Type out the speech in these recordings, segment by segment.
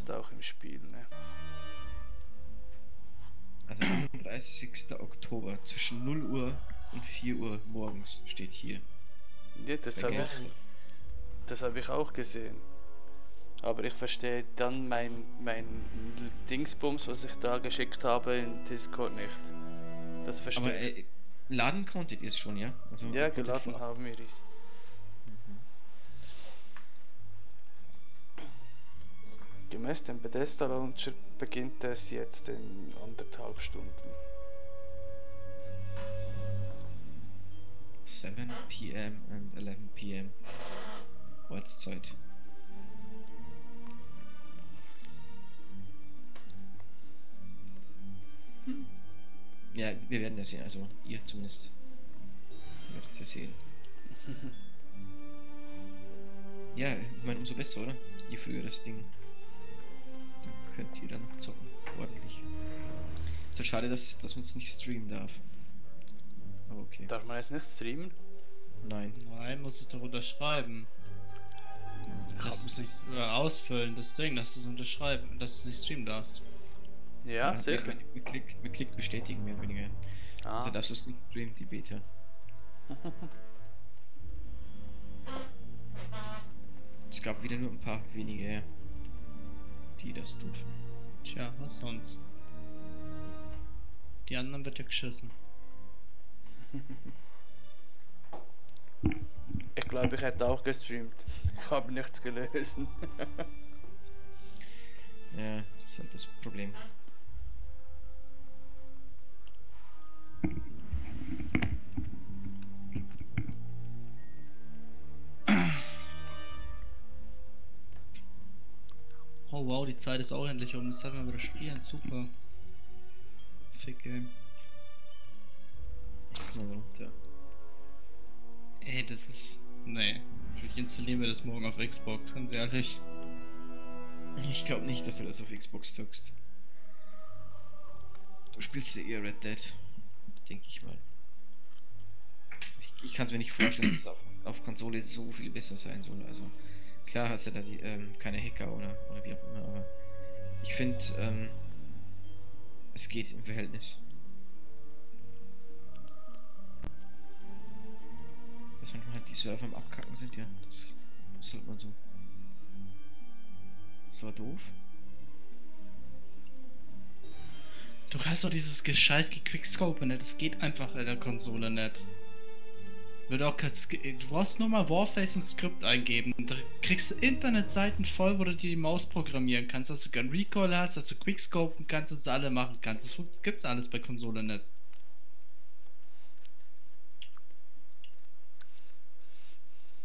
Post auch im Spiel, ne? Also 31. Oktober zwischen 0 Uhr und 4 Uhr morgens steht hier. Ja, das hab ich auch gesehen. Aber ich verstehe dann mein Dingsbums, was ich da geschickt habe in Discord nicht. Das Aber verstehe ich. laden konntet ihr es schon, ja? Also Ja, ihr konntet geladen vorab. haben wir es. Gemäß dem Bethesda Launcher beginnt es jetzt in 1,5 Stunden. 7 p.m. and 11 p.m. Ortszeit. Ja, wir werden das sehen, also ihr zumindest. Werdet ihr sehen. Ja, ich meine, umso besser, oder? Je früher das Ding. Dann könnt ihr dann noch zocken. Ordentlich. Ist halt schade, dass man es nicht streamen darf. Aber okay. Darf man es nicht streamen? Nein. Nein, muss es doch unterschreiben. Dass du es nicht ausfüllen, das Ding, dass du es unterschreiben, dass du es nicht streamen darfst. Ja, sicher. Mit Klick bestätigen, mehr oder weniger. Also darfst du es nicht streamen, die Beta. Es gab wieder nur ein paar wenige, die das durften. Tja, was sonst? Die anderen wird ja geschissen. Ich glaube, ich hätte auch gestreamt. Ich habe nichts gelesen. Ja, das ist halt das Problem. Oh wow, die Zeit ist auch endlich um. Das sollten wir wieder spielen. Super. Fick Game. Mal runter. Ey, das ist... Nee. Ich installiere mir das morgen auf Xbox, ganz ehrlich. Ich glaube nicht, dass du das auf Xbox zockst. Du spielst ja eher Red Dead. Denke ich mal. Ich kann es mir nicht vorstellen, dass es auf Konsole so viel besser sein soll. Also klar hast du da die, keine Hacker oder wie auch immer, aber ich finde, es geht im Verhältnis. Dass manchmal halt die Server am Abkacken sind, ja, das ist halt mal so. Das war doof. Du hast doch dieses scheiß Quickscope nicht, das geht einfach in der Konsole nicht. Du brauchst nur mal Warface und Skript eingeben, da kriegst du Internetseiten voll, wo du dir die Maus programmieren kannst, dass du Gun Recall hast, dass du Quickscopen kannst, dass du alle machen kannst. Das gibt's alles bei Konsole nicht.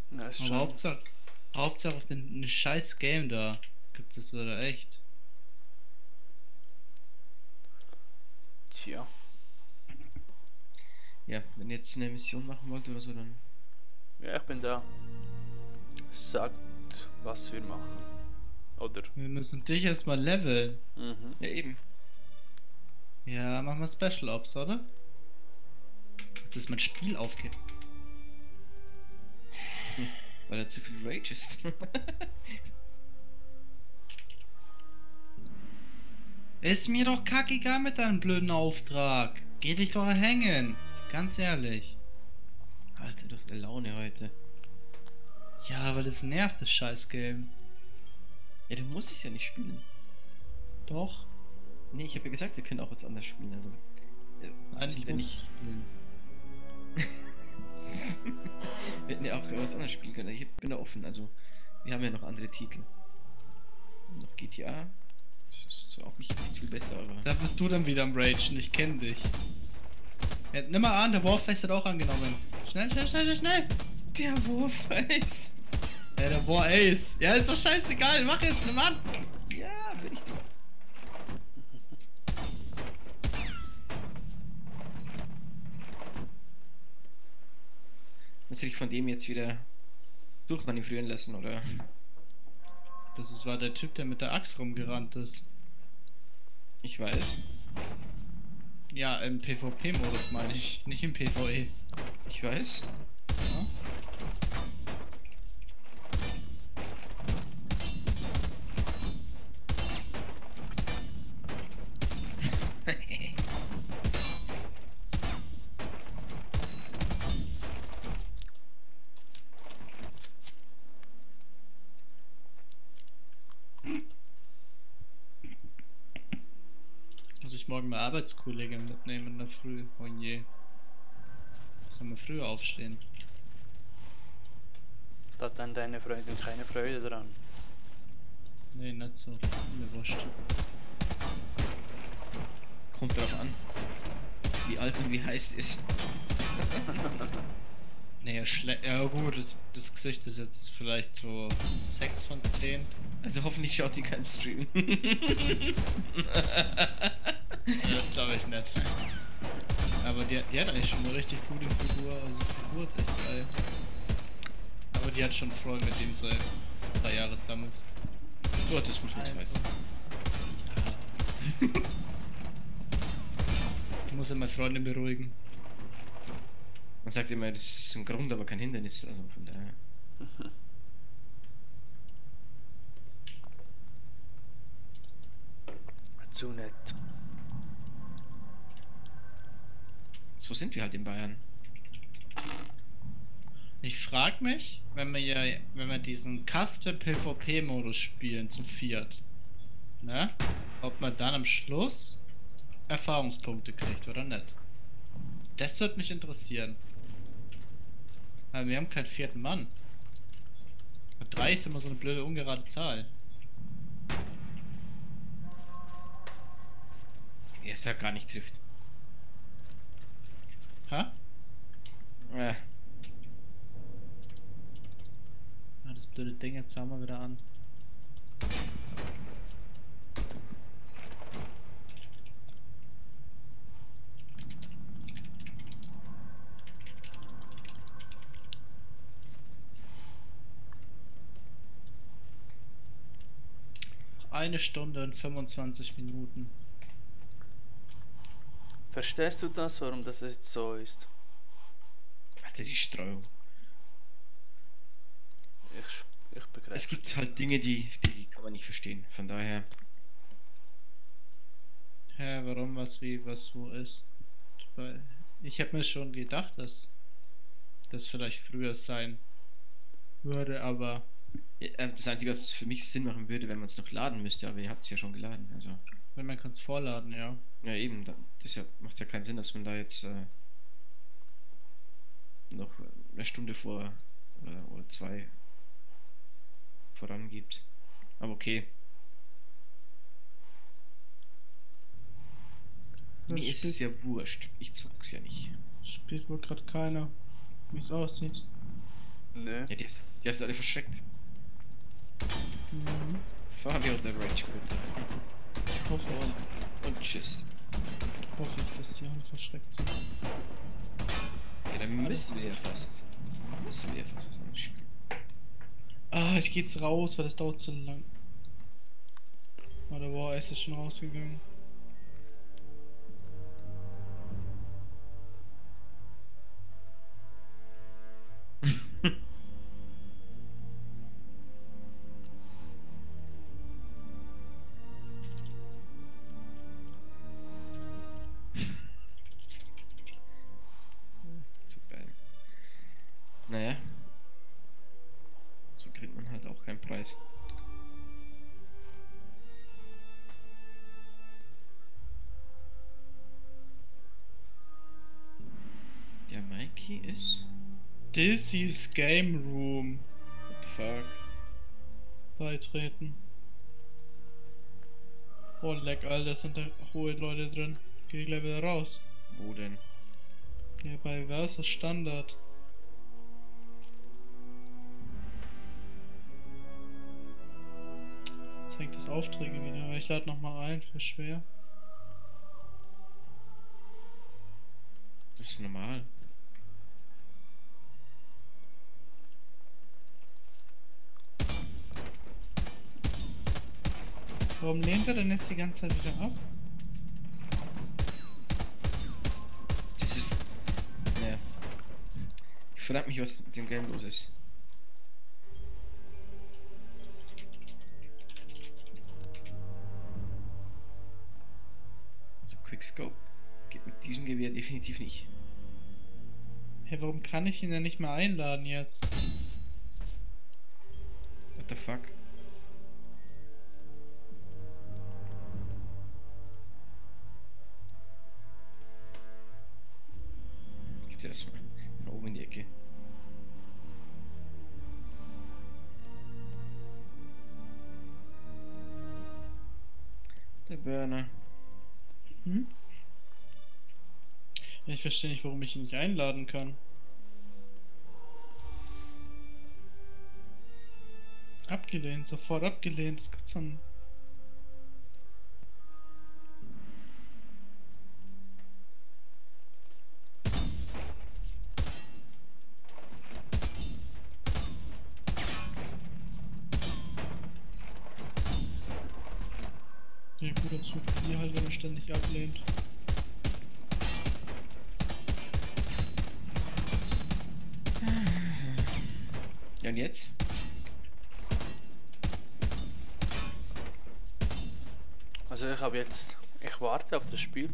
Ja, ist Aber schon... Hauptsache auf den scheiß Game da gibt's das wieder echt. Tja. Ja, wenn ihr jetzt eine Mission machen wollt oder so, dann... Ja, ich bin da. Sagt, was wir machen. Oder? Wir müssen dich erstmal leveln. Mhm. Ja, eben. Ja, machen wir Special Ops, oder? Jetzt ist mein Spiel aufgeht. Weil er zu viel Rage ist. Ist mir doch kackegal mit deinem blöden Auftrag. Geh dich doch hängen. Ganz ehrlich. Alter, du hast eine Laune heute. Ja, weil es nervt, das scheiß Game. Ja, du musst es ja nicht spielen. Doch. Nee, ich habe ja gesagt, wir können auch was anderes spielen, also... Nein, ich wenn muss nicht... spielen. Wir hätten ja auch was anderes spielen können. Ich bin da offen, also... Wir haben ja noch andere Titel. Noch GTA. Das ist zwar auch nicht viel besser, aber... Da bist du dann wieder am Ragen, ich kenn dich. Ja, nimm mal an, der Warface hat auch angenommen. Schnell, schnell, schnell, schnell, schnell! Der Warface! Ja, der War Ace. Ja, ist doch scheißegal, mach jetzt, nimm an! Ja, bin ich doch. Muss ich von dem jetzt wieder durchmanövrieren lassen, oder? War der Typ, der mit der Axt rumgerannt ist. Ich weiß. Ja, im PvP-Modus meine ich, nicht im PvE. Ich weiß. Ja? morgen mal Arbeitskollegen mitnehmen in der Früh. Oh je. Sollen wir früher aufstehen? Da hat dann deine Freundin keine Freude dran. Nee, nicht so. Mir wurscht. Kommt drauf an, wie alt und wie heiß es ist. Nee, ja gut, das Gesicht ist jetzt vielleicht so 6 von 10. Also hoffentlich schaut die keinen Stream. Das glaube ich nicht. Aber die hat eigentlich schon eine richtig gute Figur, also die Figur ist echt geil. Aber die hat schon einen Freund, mit dem sie 3 Jahre zusammen ist. So, das muss man Also, heißen. ja. Ich muss ja meine Freundin beruhigen. Man sagt immer, das ist ein Grund, aber kein Hindernis, also von daher. Zu nett. So sind wir halt in Bayern. Ich frag mich, wenn wir diesen Custom PvP-Modus spielen zu viert, ne? Ob man dann am Schluss Erfahrungspunkte kriegt oder nicht. Das würde mich interessieren. Aber wir haben keinen vierten Mann. 3 ist immer so eine blöde ungerade Zahl. Er es halt gar nicht trifft. Ha? Ja. Ah, das blöde Ding jetzt haben wir wieder an. Eine Stunde und 25 Minuten. Verstehst du das, warum das jetzt so ist? Alter, die Streuung. Ich begreife. Es gibt halt Dinge, die kann man nicht verstehen. Von daher. Hä, warum was wie was wo ist? Weil ich habe mir schon gedacht, dass das vielleicht früher sein würde, aber Ja, das Einzige, was für mich Sinn machen würde, wenn man es noch laden müsste, aber ihr habt es ja schon geladen. Also. wenn man kann es vorladen, ja. Ja eben, das ja, macht ja keinen Sinn, dass man da jetzt noch eine Stunde vor oder 2 vorangibt. Aber okay. Mir ist es ja wurscht. Ich zock's ja nicht. Spielt wohl gerade keiner, wie es aussieht. Nö. Ja, die hast alle verschreckt. Mhm. Fabio der Rage Quit. Und tschüss. Hoffe ich, dass die alle verschreckt sind. Ja, dann müssen wir ja fast. Was anderes spielen. Ah, ich geh jetzt raus, weil das dauert zu lang. Oder war es ist schon rausgegangen. Zu geil. Naja. So kriegt man halt auch keinen Preis. Der Mikey ist. Dizzy's Game Room. What the fuck? Beitreten. Oh leck, Alter, sind da hohe Leute drin. Geh gleich wieder raus. Wo denn? Ja, bei Versus Standard. Zeigt das Aufträge wieder, aber ich lade nochmal ein für schwer. Das ist normal. Warum lehnt er denn jetzt die ganze Zeit wieder ab? Das ist. Naja. Ich frag mich, was mit dem Game los ist. Also Quickscope geht mit diesem Gewehr definitiv nicht. Hey, warum kann ich ihn denn nicht mehr einladen jetzt? What the fuck? Burner. Hm? Ich verstehe nicht, warum ich ihn nicht einladen kann. Abgelehnt, sofort abgelehnt. Das gibt's dann. Ja, gut dazu, die halt, wenn er ständig ablehnt. Ja, und jetzt? Also ich warte auf das Spiel.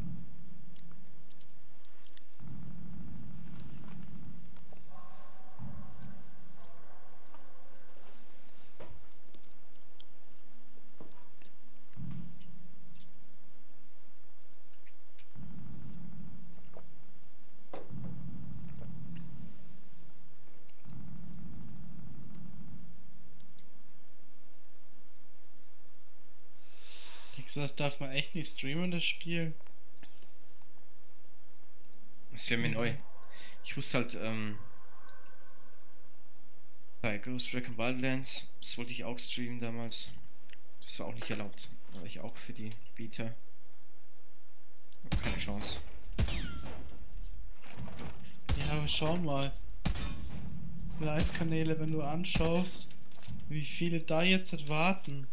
Das darf man echt nicht streamen, das Spiel. Das wäre mir neu. Ich wusste halt, bei Ghost Recon Wildlands, das wollte ich auch streamen damals. Das war auch nicht erlaubt. Da war ich auch für die Beta. Hab keine Chance. Ja, aber schau mal. Live-Kanäle, wenn du anschaust, wie viele da jetzt warten.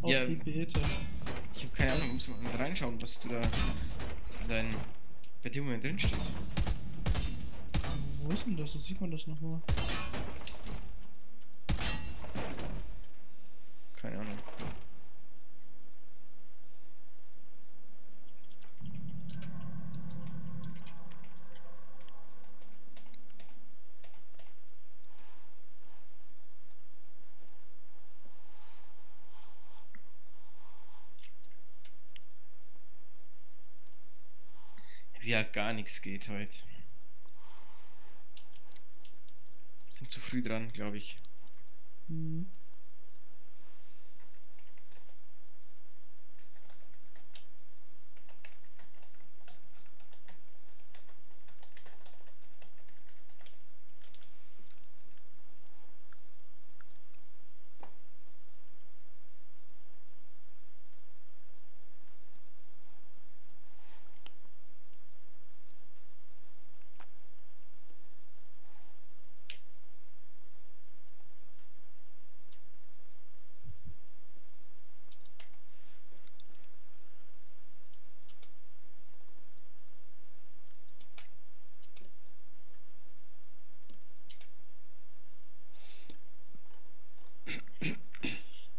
Auf Ja, die Beta. ich habe keine Ahnung, muss mal reinschauen, was du da in deinen Bedingungen drin steht. Wo ist denn das? Wo sieht man das nochmal? Keine Ahnung. Wie halt gar nichts geht heute. Sind zu früh dran, glaube ich. Hm.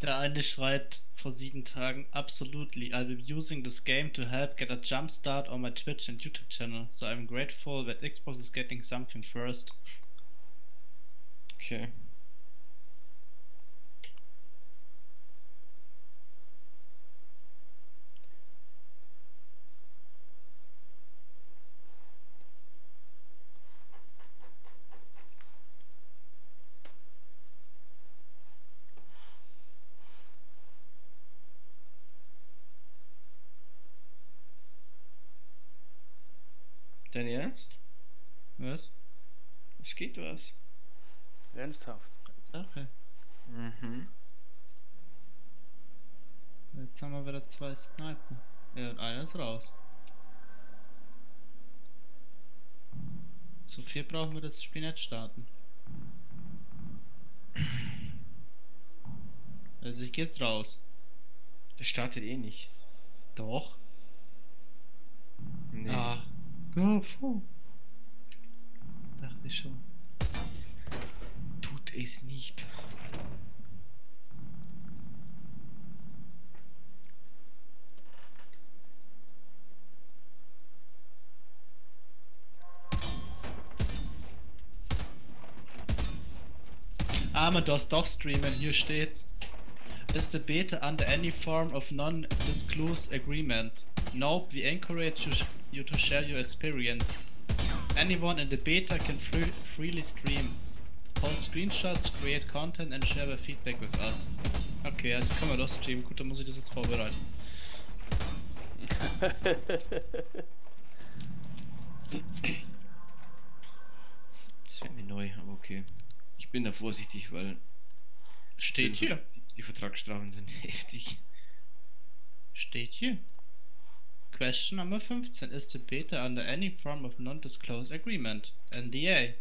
Der eine schreibt vor 7 Tagen, absolutely, I'll be using this game to help get a jump start on my Twitch and YouTube channel, so I'm grateful that Xbox is getting something first. Okay. Dein Ernst? Was? Es geht was. Ernsthaft. Sache. Mhm. Jetzt haben wir wieder 2 Sniper. Ja, und einer ist raus. Zu viel brauchen wir das Spiel nicht starten. Also ich geh jetzt raus. Das startet eh nicht. Doch. Nee. Ah. Go, puh. Dachte ich schon. Tut es nicht. Ah, man darf doch streamen, hier steht's. Is the beta under any form of non-disclosure agreement? Nope, we encourage you to share your experience. Anyone in the beta can freely stream. post screenshots, create content and share the feedback with us. Okay, also können wir doch streamen. Gut, dann muss ich das jetzt vorbereiten. Das wäre mir neu, aber okay. Ich bin da vorsichtig, weil... Steht hier. Die Vertragsstrafen sind heftig. Steht hier. Question Number 15. Is the beta under any form of non-disclosure agreement? NDA.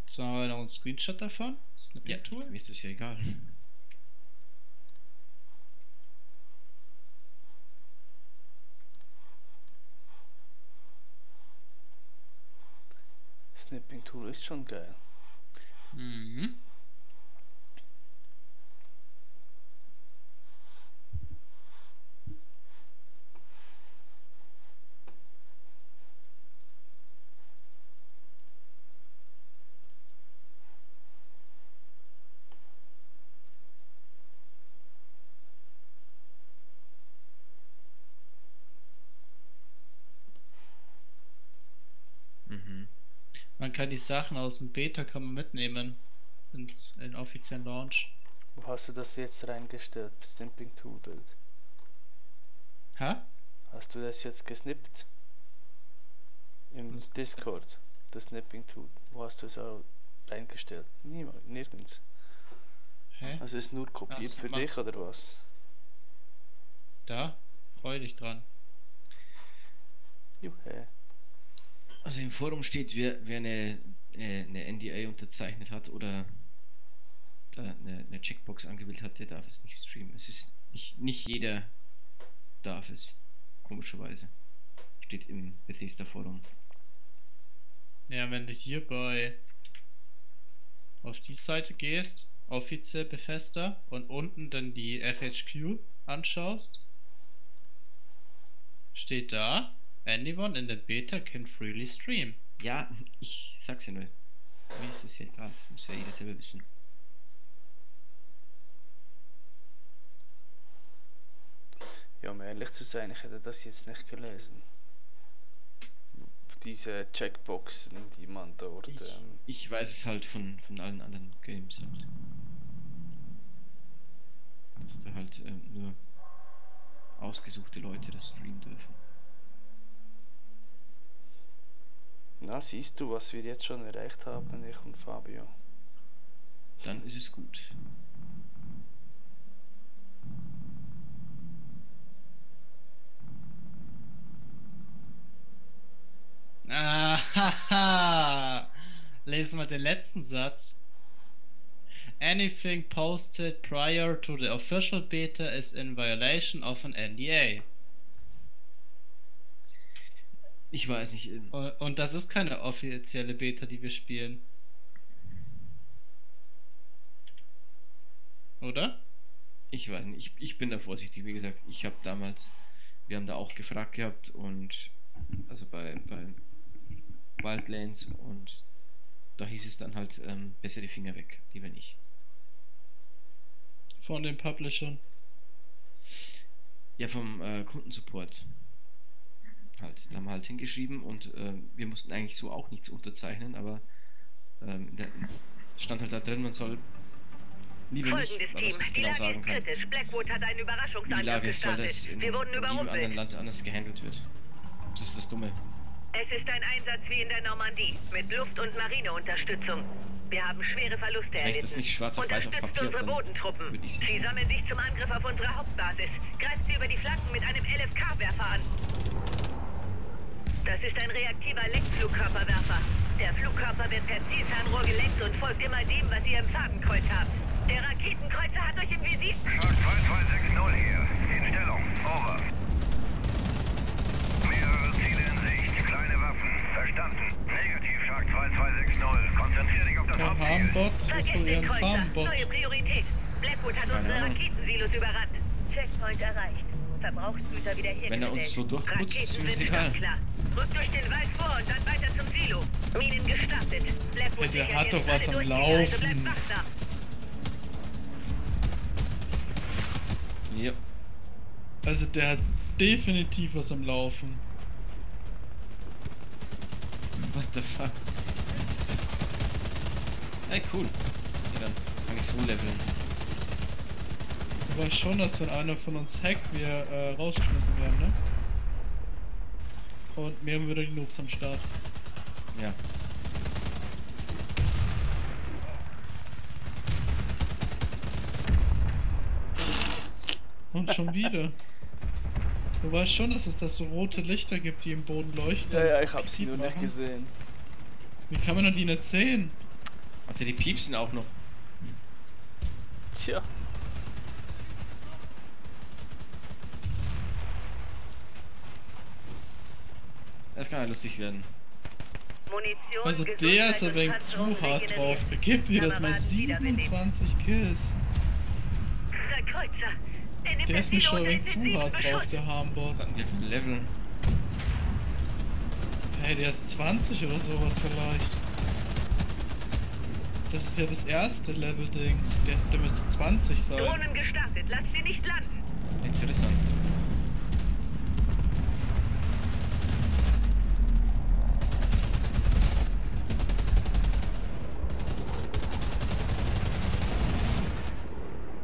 Jetzt machen wir noch einen Screenshot davon. Ja, Tool. mir ist das ja egal. Snipping Tool ist schon geil. Mhm. Man kann die Sachen aus dem Beta kann man mitnehmen in den offiziellen Launch. Wo hast du das jetzt reingestellt? Snipping Tool Bild. Hä? Hast du das jetzt gesnippt? Im Was ist das? Discord. Das Snipping Tool. Wo hast du es auch reingestellt? Niemand, nirgends. Hä? Also ist nur kopiert für dich oder was? Da? Freu dich dran. Juhe. Also im Forum steht, wer eine NDA unterzeichnet hat oder da eine Checkbox angewählt hat, der darf es nicht streamen. Es ist nicht jeder darf es, komischerweise. Steht im Bethesda Forum. Ja, wenn du hier auf die Seite gehst, offiziell Bethesda, und unten dann die FHQ anschaust, steht da: Anyone in the beta can freely stream. Ja, ich sag's ja nur. Mir ist das ja egal, das muss ja jeder selber wissen. Ja, um ehrlich zu sein, ich hätte das jetzt nicht gelesen. Diese Checkboxen, die man dort... Ich weiß es halt von allen anderen Games halt. Dass da halt nur ausgesuchte Leute das streamen dürfen. Na, siehst du, was wir jetzt schon erreicht haben, ich und Fabio. Dann ist es gut. Ahaha! Lesen wir den letzten Satz. Anything posted prior to the official beta is in violation of an NDA. Ich weiß nicht. Und das ist keine offizielle Beta, die wir spielen. Oder? Ich weiß nicht. Ich bin da vorsichtig. Wie gesagt, wir haben da auch gefragt gehabt und also bei Wildlands, und da hieß es dann halt, besser die Finger weg, lieber nicht. Von den Publishern? Ja, vom Kundensupport. Halt, da haben wir halt hingeschrieben und wir mussten eigentlich so auch nichts unterzeichnen, aber stand halt da drin, man soll lieber nicht, weil man nicht genau sagen kann, Blackwood hat einen wie die Lage ist, weil das in jedem anderen Land anders gehandelt wird. Das ist das Dumme. Es ist ein Einsatz wie in der Normandie, mit Luft- und Marineunterstützung. Wir haben schwere Verluste erlitten. Das nicht schwarz auf weiß auf Unterstützt Papier, unsere dann Bodentruppen. würde ich Sie sammeln sich zum Angriff auf unsere Hauptbasis. Greift sie über die Flanken mit einem LFK-Werfer an. Das ist ein reaktiver Lenkflugkörperwerfer. Der Flugkörper wird per Zielfernrohr gelenkt und folgt immer dem, was ihr im Fadenkreuz habt. Der Raketenkreuzer hat euch im Visier. Shark 2260 hier. In Stellung. Over. Mehrere Ziele in Sicht. Kleine Waffen. Verstanden. Negativ, Shark 2260. Konzentrier dich auf das Der Hauptziel. Farmbot ist Vergesst wohl eher den ein Kreuzer. Farmbot. Neue Priorität. Blackwood hat unsere Raketensilos überrannt. Checkpoint erreicht. Verbrauchsgüter wiederhergestellt. Wenn er uns so durchputzt, ist Raketen mir sind egal. startklar. Rückt durch den Wald vor und dann weiter zum Silo. Minen gestartet. Blackwood Ja, der sichert hat jetzt doch was alle am Durchgänge, also Laufen. bleibt wachsam. Ja. Also der hat definitiv was am Laufen. What the fuck? Ey, cool. Ja, dann kann ich so leveln. Du weißt schon, dass wenn einer von uns hackt, wir rausgeschmissen werden, ne? Und wir haben wieder die Noobs am Start. Ja. Und schon wieder. Du weißt schon, dass es da so rote Lichter gibt, die im Boden leuchten. Ja, ich hab sie Piep nur nicht machen. gesehen. Wie kann man denn die nicht sehen? Warte, die piepsen auch noch. Tja. Das kann ja lustig werden. Munition, Also der ist ein Gesundheit wenig und zu Panzerung hart drauf. regeneriert. Gebt ihr das mal Kameraden wiederbelebt. 27 Kills. Der Kreuzer. Er nimmt Der das ist mir Silo schon ein unter wenig zu intensiven hart drauf, Beschuss. der Harmbot. Hatten wir für Level? Hey, der ist 20 oder sowas vielleicht. Das ist ja das erste Level-Ding. Der müsste 20 sein. Drohnen gestartet. Lass sie nicht landen. Interessant.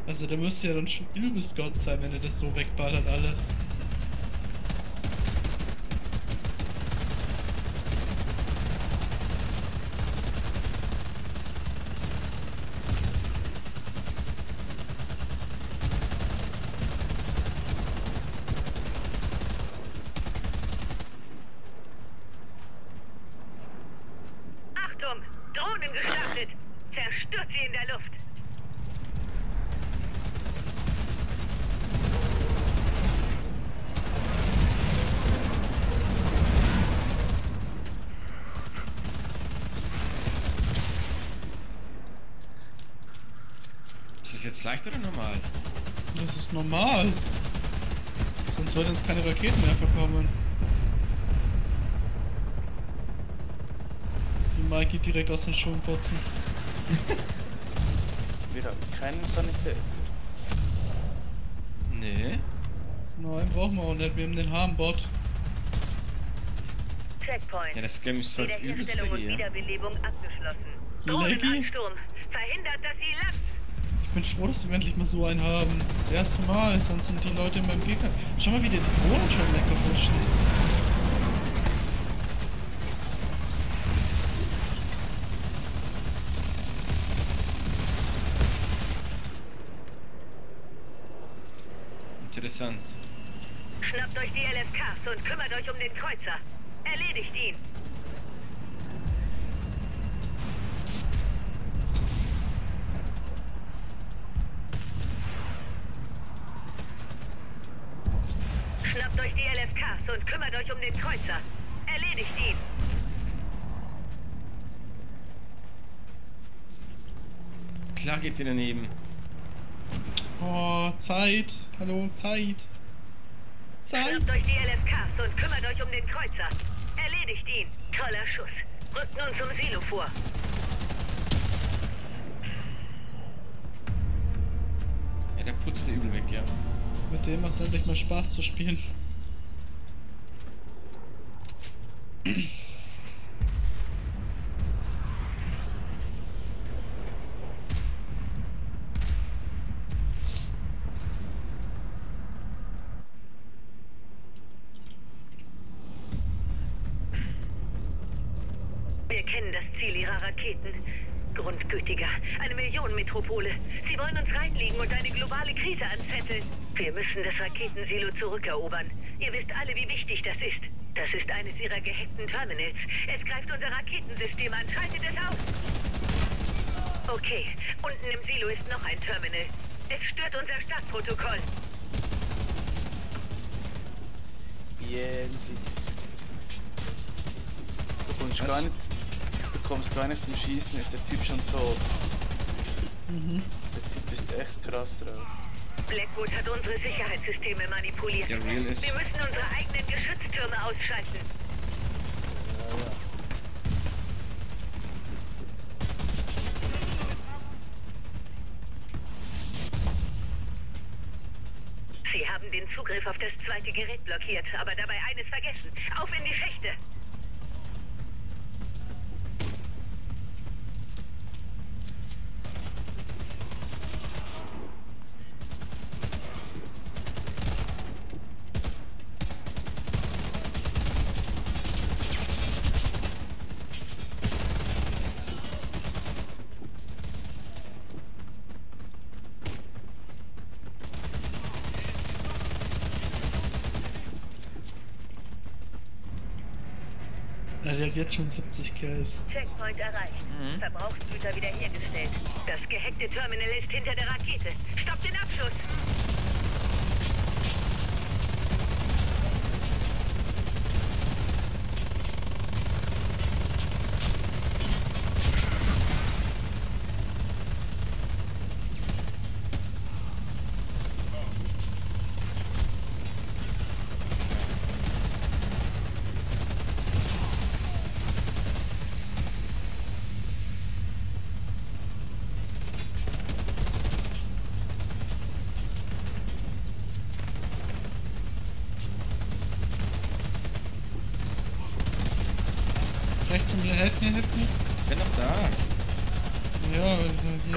Also der müsste ja dann schon übelst Gott sein, wenn er das so wegballert alles. Achtung! Drohnen gestartet. Zerstört sie in der Luft. Ist das jetzt leicht oder normal? Das ist normal. Sonst würden uns keine Raketen mehr verkommen. Die Mikey direkt aus den Schuhen putzen. Wir haben keinen Sanitäter. Nee. Nein, brauchen wir auch nicht. Wir haben den Harmbot. Checkpoint. Ja, das Game ist voll übelst Wiederherstellung und hier. Wiederbelebung abgeschlossen. Leggy? Drohnenansturm. Verhindert, dass sie landen. Ich bin froh, dass wir endlich mal so einen haben. Das erste Mal, sonst sind die Leute in meinem Gegner. Schau mal, wie der die Drohnen schon weg kaputt schießt. Interessant. Schnappt euch die LFKs und kümmert euch um den Kreuzer. Erledigt ihn. Schnappt euch die LFKs und kümmert euch um den Kreuzer. Erledigt ihn. Klar geht ihr daneben. Oh, Zeit. Hallo, Zeit. Zeit. Schnappt euch die LFKs und kümmert euch um den Kreuzer. Erledigt ihn. Toller Schuss. Rückt nun zum Silo vor. Ja, der putzt übel weg, ja. Mit dem macht es endlich mal Spaß zu spielen. Wir kennen das Ziel ihrer Raketen. Grundgütiger. Eine Millionenmetropole. Sie wollen uns reinlegen und eine globale Krise anzetteln. Wir müssen das Raketensilo zurückerobern. Ihr wisst alle, wie wichtig das ist. Das ist eines ihrer gehackten Terminals. Es greift unser Raketensystem an. Schaltet es aus! Okay, unten im Silo ist noch ein Terminal. Es stört unser Startprotokoll. Jenseits. Du kommst gar nicht zum Schießen, ist der Typ schon tot. Der Typ ist echt krass drauf. Blackwood hat unsere Sicherheitssysteme manipuliert. Der Real ist. Wir müssen unsere eigenen Geschütztürme ausschalten. Ja, ja. Sie haben den Zugriff auf das zweite Gerät blockiert, aber dabei eines vergessen. Auf in die Schächte! Ja, der hat jetzt schon 70 Kills. Checkpoint erreicht. Verbrauchsgüter wiederhergestellt. Das gehackte Terminal ist hinter der Rakete. Stopp den Abschuss! Rechts von mir, helft mir. Bin noch da. Ja,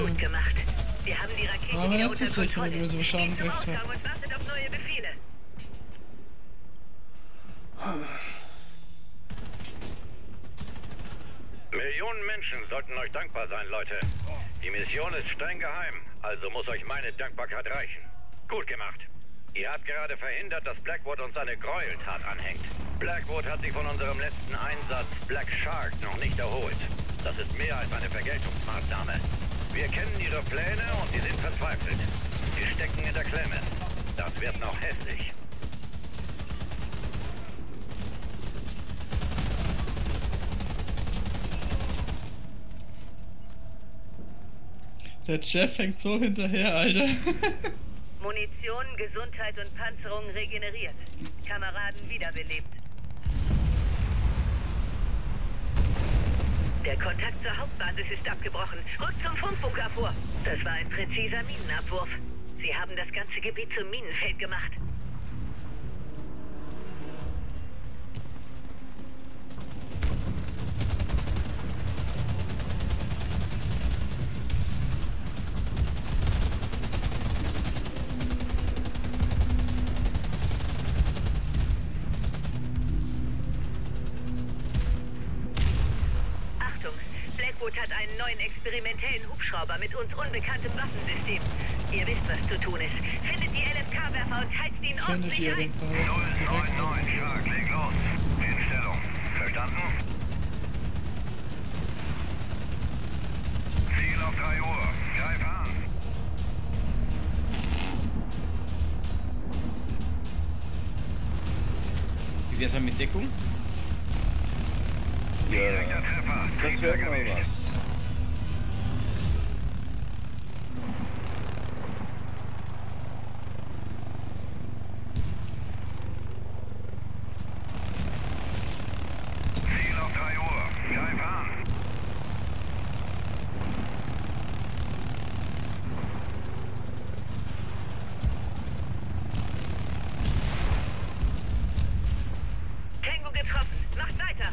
Gut gemacht. Wir haben die Rakete Aber wieder jetzt unter ist sicher, Kontrolle. wenn wir so Schaden Geht zum gekriegt Ausgang und wartet auf neue Befehle. Millionen Menschen sollten euch dankbar sein, Leute. Die Mission ist streng geheim, also muss euch meine Dankbarkeit reichen. Gut gemacht. Ihr habt gerade verhindert, dass Blackwood uns eine Gräueltat anhängt. Blackwood hat sich von unserem letzten Einsatz Black Shark noch nicht erholt. Das ist mehr als eine Vergeltungsmaßnahme. Wir kennen ihre Pläne und sie sind verzweifelt. Sie stecken in der Klemme. Das wird noch hässlich. Der Jeff hängt so hinterher, Alter. Munition, Gesundheit und Panzerung regeneriert. Kameraden wiederbelebt. Der Kontakt zur Hauptbasis ist abgebrochen. Rückt zum Funkbunker vor. Das war ein präziser Minenabwurf. Sie haben das ganze Gebiet zum Minenfeld gemacht. Blackwood hat einen neuen experimentellen Hubschrauber mit uns unbekanntem Waffensystem. Ihr wisst, was zu tun ist. Findet die LMK-Werfer und heizt ihn Findet ihr ordentlich den ein. Fall? 099, Shark, leg los. In Stellung. Verstanden? Ziel auf 3 Uhr. Greif an. Wie wär's dann mit Deckung? Direkter Treffer. Das wäre mal Triebwerk was. Ziel auf 3 Uhr. Greif an. Tango getroffen. Macht weiter.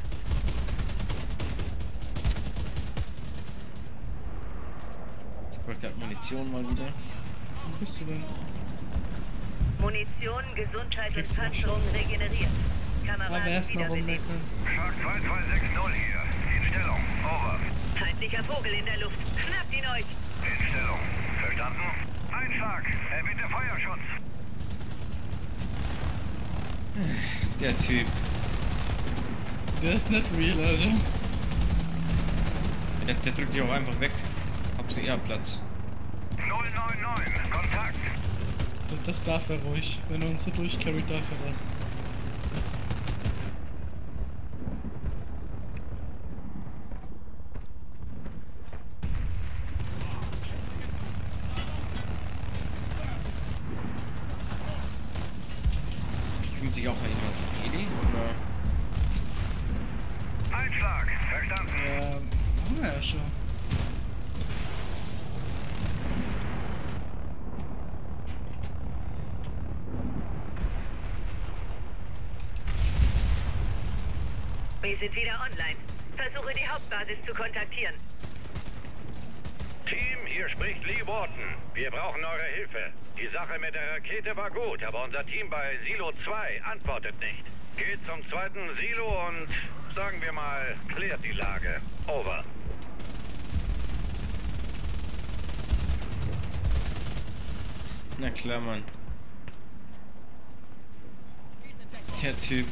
Ich bräuchte halt Munition mal wieder. Wo bist du denn? Munition, Gesundheit und Kriegst du noch Panzerung regeneriert. Ah, wer Kameraden ist noch wiederbelebt. rummeckern? Shark 2260 hier. In Stellung. Over. Feindlicher Vogel in der Luft. Schnappt ihn euch. In Stellung. Verstanden? Einschlag. Bitte Feuerschutz. Der Typ. Der ist nicht real, Alter. Der drückt dich auch einfach weg. Habt ihr eher Platz. 099. Kontakt. Das darf er ruhig. Wenn er uns so durchcarryt, darf er das. Fühlt sich auch mal jemand auf die Idee? Oder? Einschlag. Verstanden. Haben wir ja schon. Wir sind wieder online. Versuche die Hauptbasis zu kontaktieren. Team, hier spricht Lee Wharton. Wir brauchen eure Hilfe. Die Sache mit der Rakete war gut, aber unser Team bei Silo 2 antwortet nicht. Geht zum zweiten Silo und, sagen wir mal, klärt die Lage. Over. Na klar, Mann. Der Typ.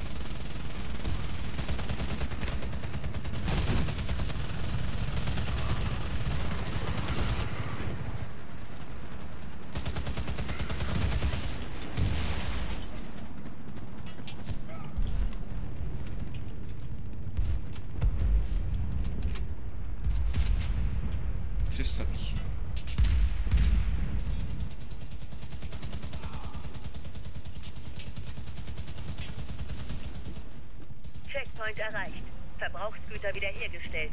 Checkpoint erreicht. Verbrauchsgüter wiederhergestellt.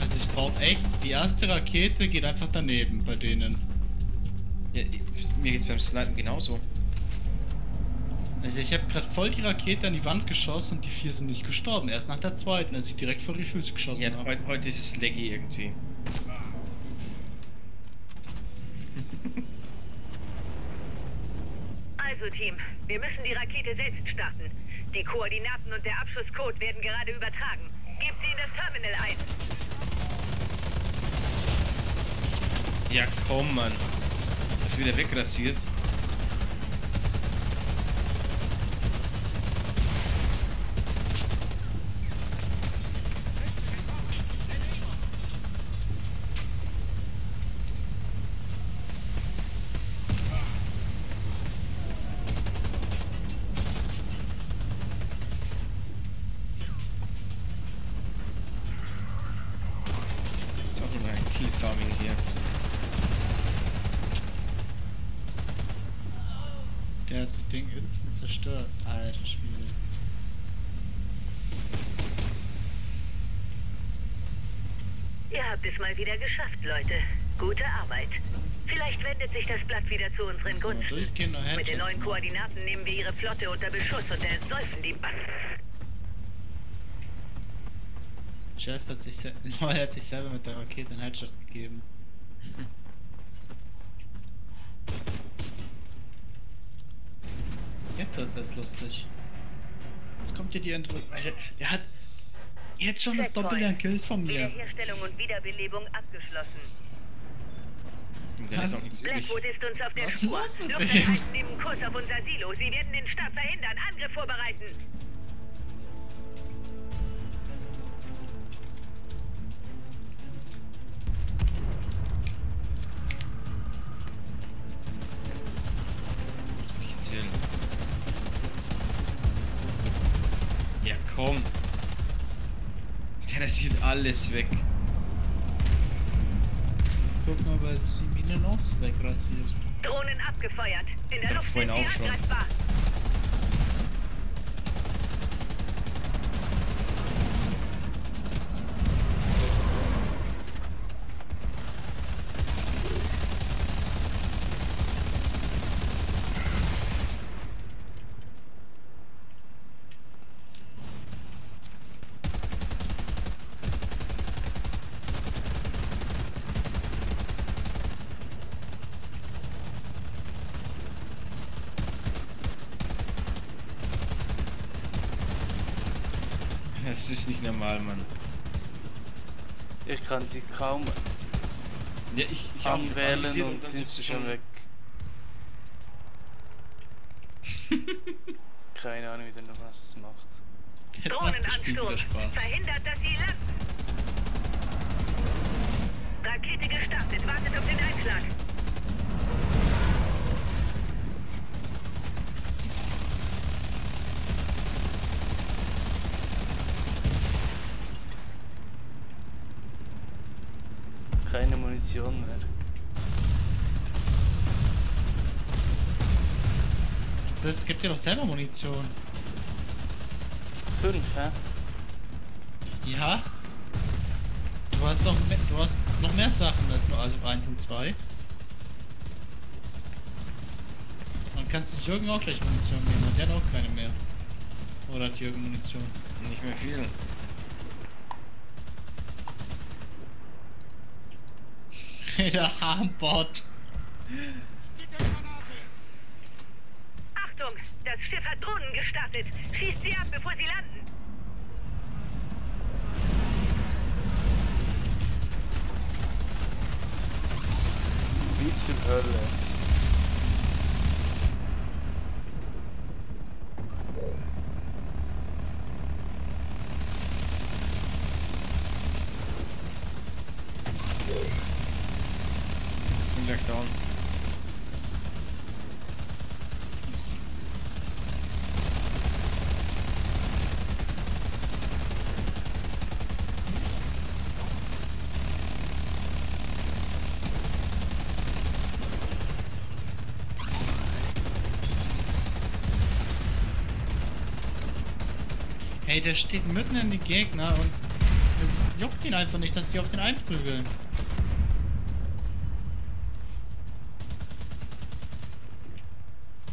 Also ich brauche echt, die erste Rakete geht einfach daneben bei denen. Ja, mir geht's beim Snipen genauso. Also ich habe gerade voll die Rakete an die Wand geschossen und die 4 sind nicht gestorben. Erst nach der zweiten, als ich direkt vor die Füße geschossen Ja, habe. heute ist es laggy irgendwie. Also Team, wir müssen die Rakete selbst starten. Die Koordinaten und der Abschusscode werden gerade übertragen. Gebt sie in das Terminal ein. Ja, komm, Mann. Das ist wieder wegrasiert. Ist auch nur ein Kill-Farming hier. Der hat das Ding instant zerstört. Alter Spiel. Ihr habt es mal wieder geschafft, Leute. Gute Arbeit. Vielleicht wendet sich das Blatt wieder zu unseren Sollen wir Gunsten. durchgehen oder Mit den Headshots neuen machen? Koordinaten nehmen wir ihre Flotte unter Beschuss und ersäufen die Chef hat sich, hat sich selber mit der Rakete einen Headshot gegeben. Jetzt ist das lustig. Jetzt kommt hier die Entrückung. Der hat jetzt schon das Doppelte an Kills von mir. Wiederherstellung und Wiederbelebung abgeschlossen. Da ist Was? noch nichts übrig. Blackwood ist uns auf der Was ist Spur. los mit dem? Lufteinheiten nehmen Kurs auf unser Silo. Sie werden den Start verhindern. Angriff vorbereiten. Ich erzähl. Ja, komm. Der rasiert alles weg. Guck mal, weil es die Mine noch so wegrasiert. Drohnen abgefeuert. In der Doch, Luft vorhin sind sie auch schon. angreifbar. Das ist nicht normal, Mann. Ich kann sie kaum Ja, ich anwählen analysiere und das sind jetzt sie schon weg. Keine Ahnung, wie der noch was macht. Jetzt macht das Spiel wieder Drohnenansturm. Spaß. Verhindert, dass sie landen. Rakete gestartet. Wartet auf den Einschlag. Keine Munition mehr. Das gibt dir doch selber Munition. 5, hä? Ja? Du hast noch mehr Sachen als nur also 1 und 2. Und kannst dich Jürgen auch gleich Munition nehmen und der hat auch keine mehr. Oder hat Jürgen Munition? nicht mehr viel. Der Harmbot. Achtung, das Schiff hat Drohnen gestartet. Schießt sie ab, bevor sie landen. Wie zur Hölle. Bin gleich down. Hey, der steht mitten in die Gegner und es juckt ihn einfach nicht, dass die auf den einprügeln.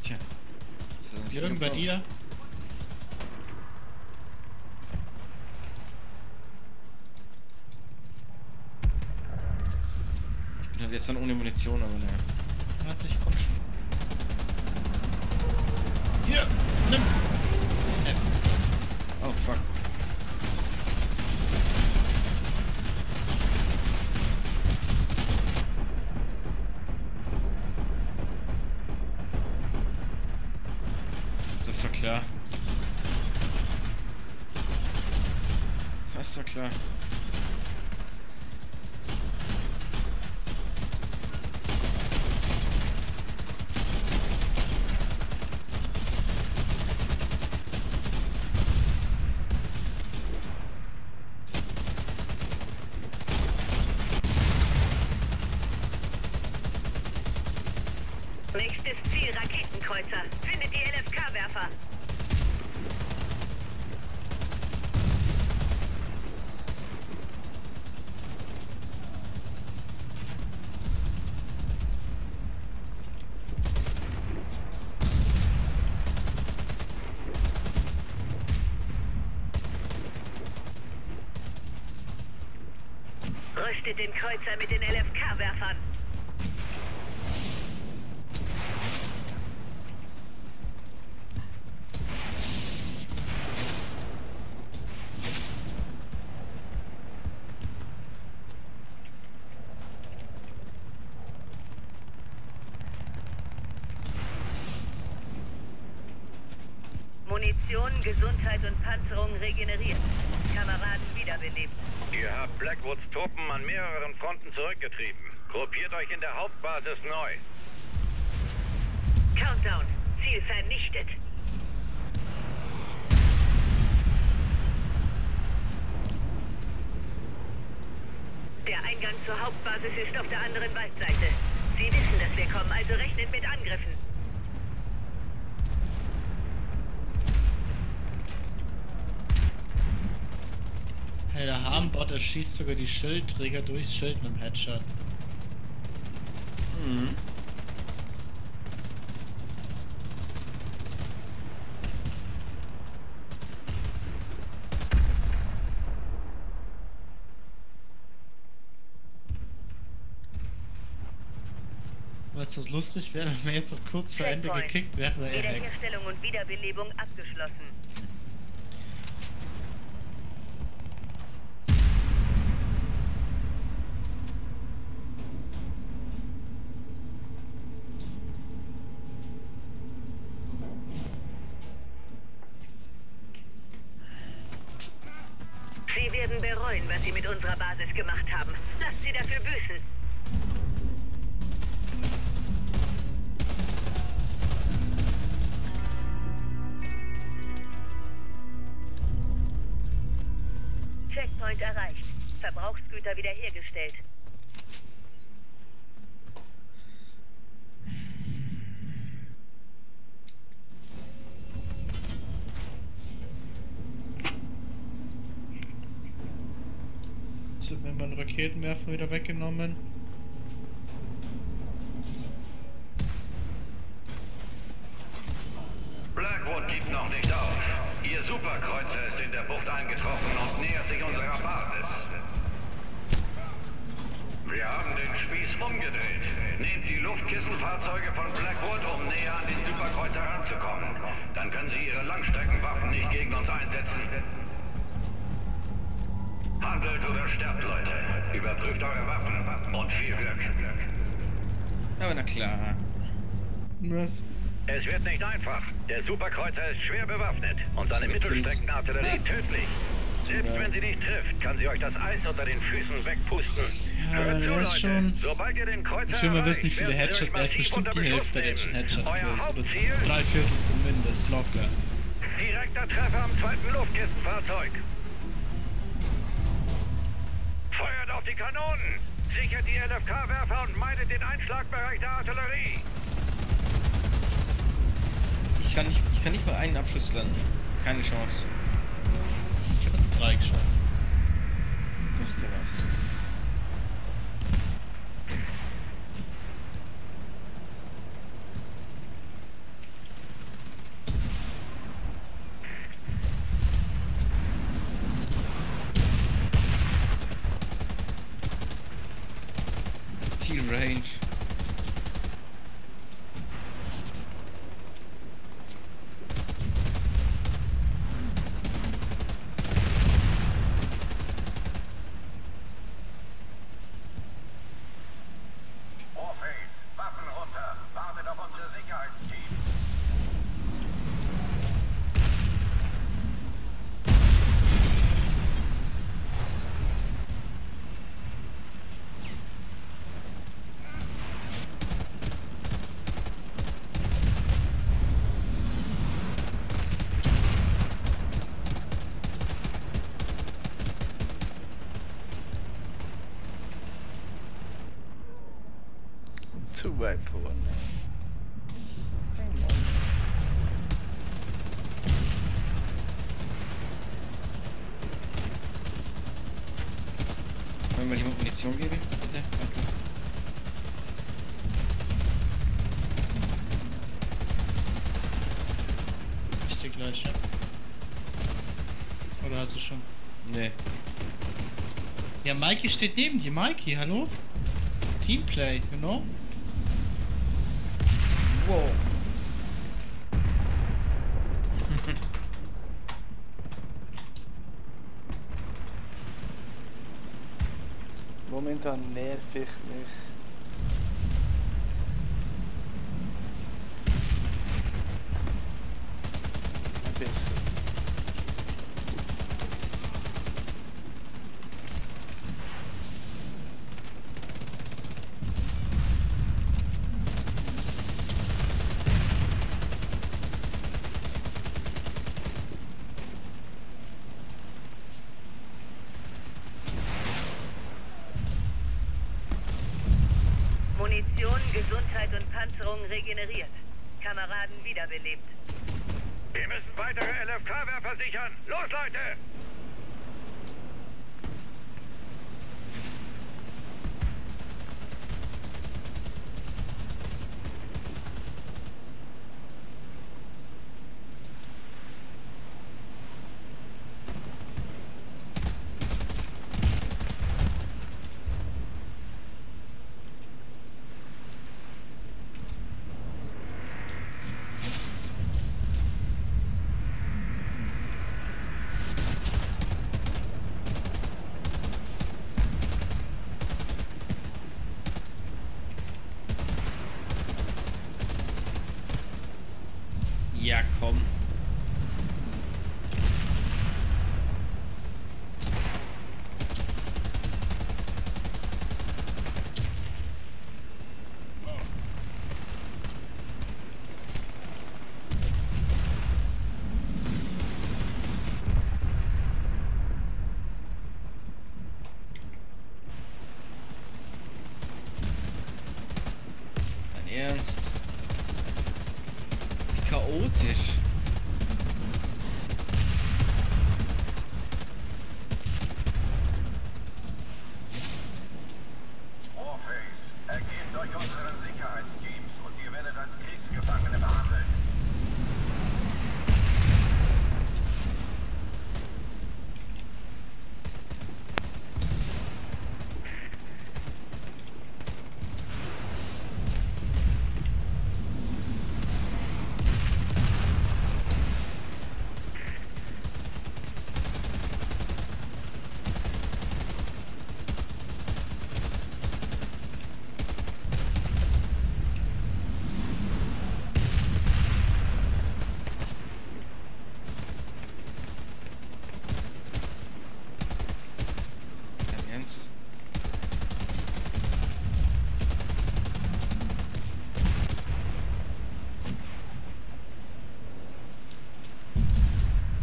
Tja. Jürgen, bei dir? Ich bin halt jetzt dann ohne Munition, aber naja. Warte, ich komm schon. Hier, nimm! Oh fuck. Das war klar. Das war klar. Nächstes Ziel, Raketenkreuzer. Findet die LFK-Werfer. Rüstet den Kreuzer mit den LFK-Werfern. Munition, Gesundheit und Panzerung regeneriert. Kameraden wiederbelebt. Ihr habt Blackwoods Truppen an mehreren Fronten zurückgetrieben. Gruppiert euch in der Hauptbasis neu. Countdown. Ziel vernichtet. Der Eingang zur Hauptbasis ist auf der anderen Waldseite. Sie wissen, dass wir kommen, also rechnet mit Angriffen. Hey, der Harmbot erschießt sogar die Schildträger durchs Schild mit dem Headshot. Mhm. Weißt du, was lustig wäre, wenn wir jetzt noch kurz vor Ende Checkpoint. gekickt werden, weil er hackt. Wiederherstellung und Wiederbelebung abgeschlossen. Sie werden bereuen, was Sie mit unserer Basis gemacht haben. Lasst Sie dafür büßen. Checkpoint erreicht. Verbrauchsgüter wiederhergestellt. Jetzt wird mir mein Raketenwerfer wieder weggenommen. Blackwood gibt noch nicht auf. Ihr Superkreuzer ist in der Bucht eingetroffen und nähert sich unserer Basis. Wir haben den Spieß umgedreht. Nehmt die Luftkissenfahrzeuge von Blackwood, um näher an den Superkreuzer ranzukommen. Dann können sie ihre Langstreckenwaffen nicht gegen uns einsetzen. Handelt oder sterbt, Leute. Überprüft eure Waffen und viel Glück. Aber na klar. Was? Es wird nicht einfach. Der Superkreuzer ist schwer bewaffnet und seine Mittelstreckenartillerie tödlich. Selbst wenn sie nicht trifft, kann sie euch das Eis unter den Füßen wegpusten. Ja, Hört aber zu, der ist Leute. schon... Sobald ihr den Kreuzer Ich will mal erreicht, wissen, wie viele werden sie Headshot, euch der hat massiv bestimmt unter die Beschuss Hälfte der nehmen. Headshot Euer Kills. Oder Hauptziel? 3/4 zumindest, locker. Direkter Treffer am zweiten Luftkissenfahrzeug. Feuert auf die Kanonen! Sichert die LFK-Werfer und meidet den Einschlagbereich der Artillerie! Ich kann nicht mal einen Abschuss landen. Keine Chance. Ich habe jetzt 3 geschossen. Das ist der was. Range. Warface, Waffen runter. Wartet auf unsere Sicherheitsteams. Zu weit vorne. Wollen wir jemand Munition geben? Bitte? Danke. Ich dir gleich, ja. Oder hast du schon? Nee. Ja, Mikey steht neben dir. Mikey, hallo? Teamplay, you know? Wow. Momentan nerv ich mich. Ein bisschen. Munition, Gesundheit und Panzerung regeneriert. Kameraden wiederbelebt. Wir müssen weitere LFK-Werfer sichern. Los, Leute! Ja, komm. Dein Ernst? Wie chaotisch. Warface, ergebt euch unseren Sicherheitsteams und ihr werdet als Kriegsgefangene behandelt. Dein Ernst?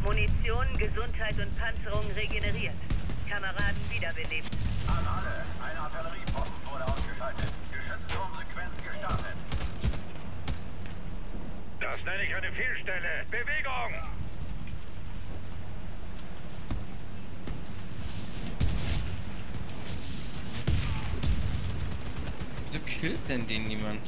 Munition, Gesundheit und Panzerung regeneriert. Kameraden wiederbelebt. An alle, ein Artillerieposten wurde ausgeschaltet. Geschützturmsequenz gestartet. Das nenne ich eine Fehlstelle. Bewegung! killt denn den niemand?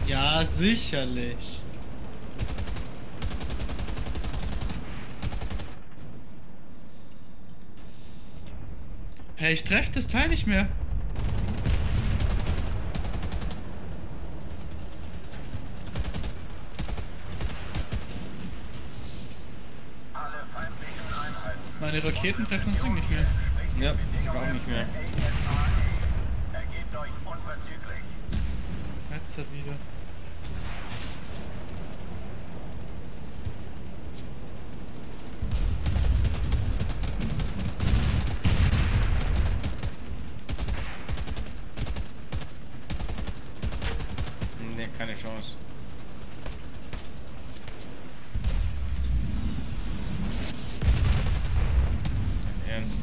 Ja, sicherlich. Hey, ich treffe das Teil nicht mehr. Meine Raketen treffen das Ding nicht mehr. Ja, ich auch nicht mehr. Ergebt euch unverzüglich. Jetzt hat wieder. Ne, keine Chance. Dein Ernst?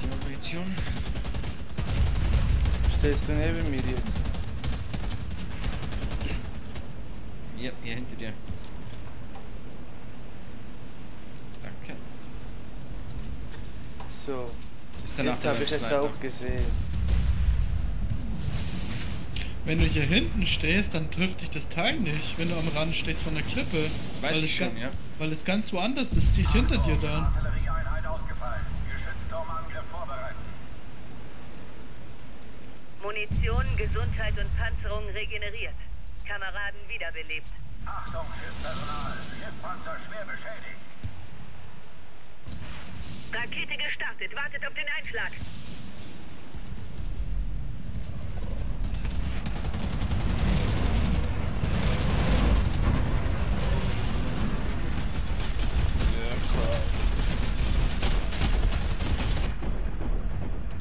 Die Munition? Stehst du neben mir jetzt? Ja, hier hinter dir. Danke. So. Ist danach Jetzt der habe ich es Sniper. auch gesehen. Wenn du hier hinten stehst, dann trifft dich das Teil nicht, wenn du am Rand stehst von der Klippe. Weiß ich schon, ja. Weil es ganz woanders ist, zielt hinter dir dann. Artillerieeinheit ausgefallen. Geschützturmangriff vorbereiten. Munition, Gesundheit und Panzerung regeneriert. Kameraden wiederbelebt. Achtung, Schiffspersonal. Schiffpanzer schwer beschädigt. Rakete gestartet. Wartet auf den Einschlag.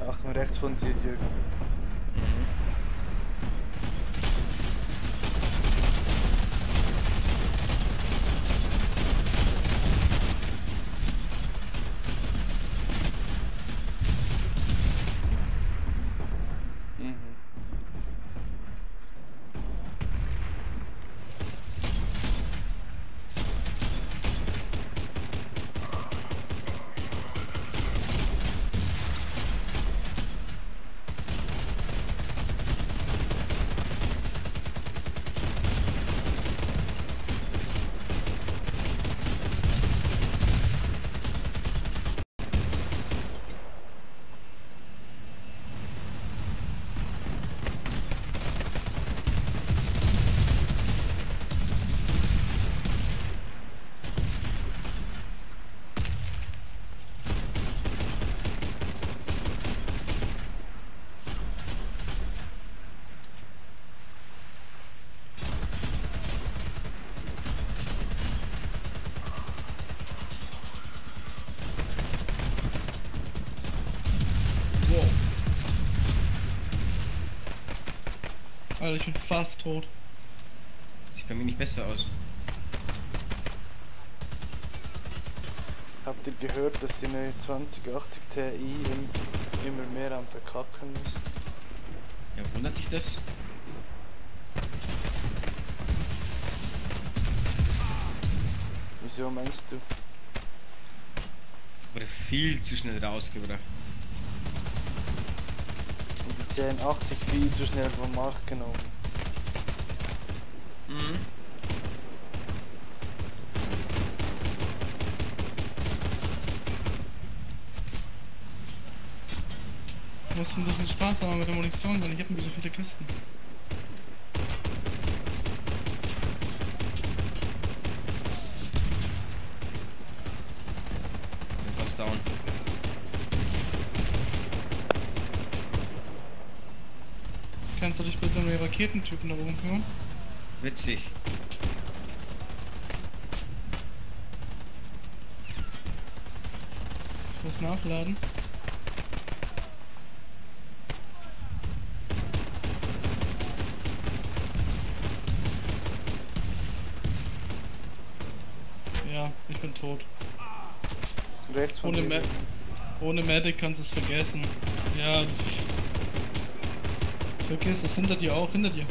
Achtung, rechts von dir, Jürgen. Mhm. Wow. Alter, ich bin fast tot. Sieht bei mir nicht besser aus. Habt ihr gehört, dass die neue 2080 Ti immer mehr am Verkacken ist? Ja, wundert dich das? Wieso meinst du? Wurde viel zu schnell rausgebracht. Und die 1080 viel zu schnell vom Markt genommen. Mhm. Was ich ein bisschen Spaß haben mit der Munition, weil ich habe nicht so viele Kisten. Bin fast down. Kannst du dich bitte um die Raketentypen da oben kümmern? Witzig. Ich muss nachladen. Ja, ich bin tot. Rechts von Ohne, dir. ohne Medic kannst du es vergessen. Ja. Vergiss es, hinter dir auch, hinter dir.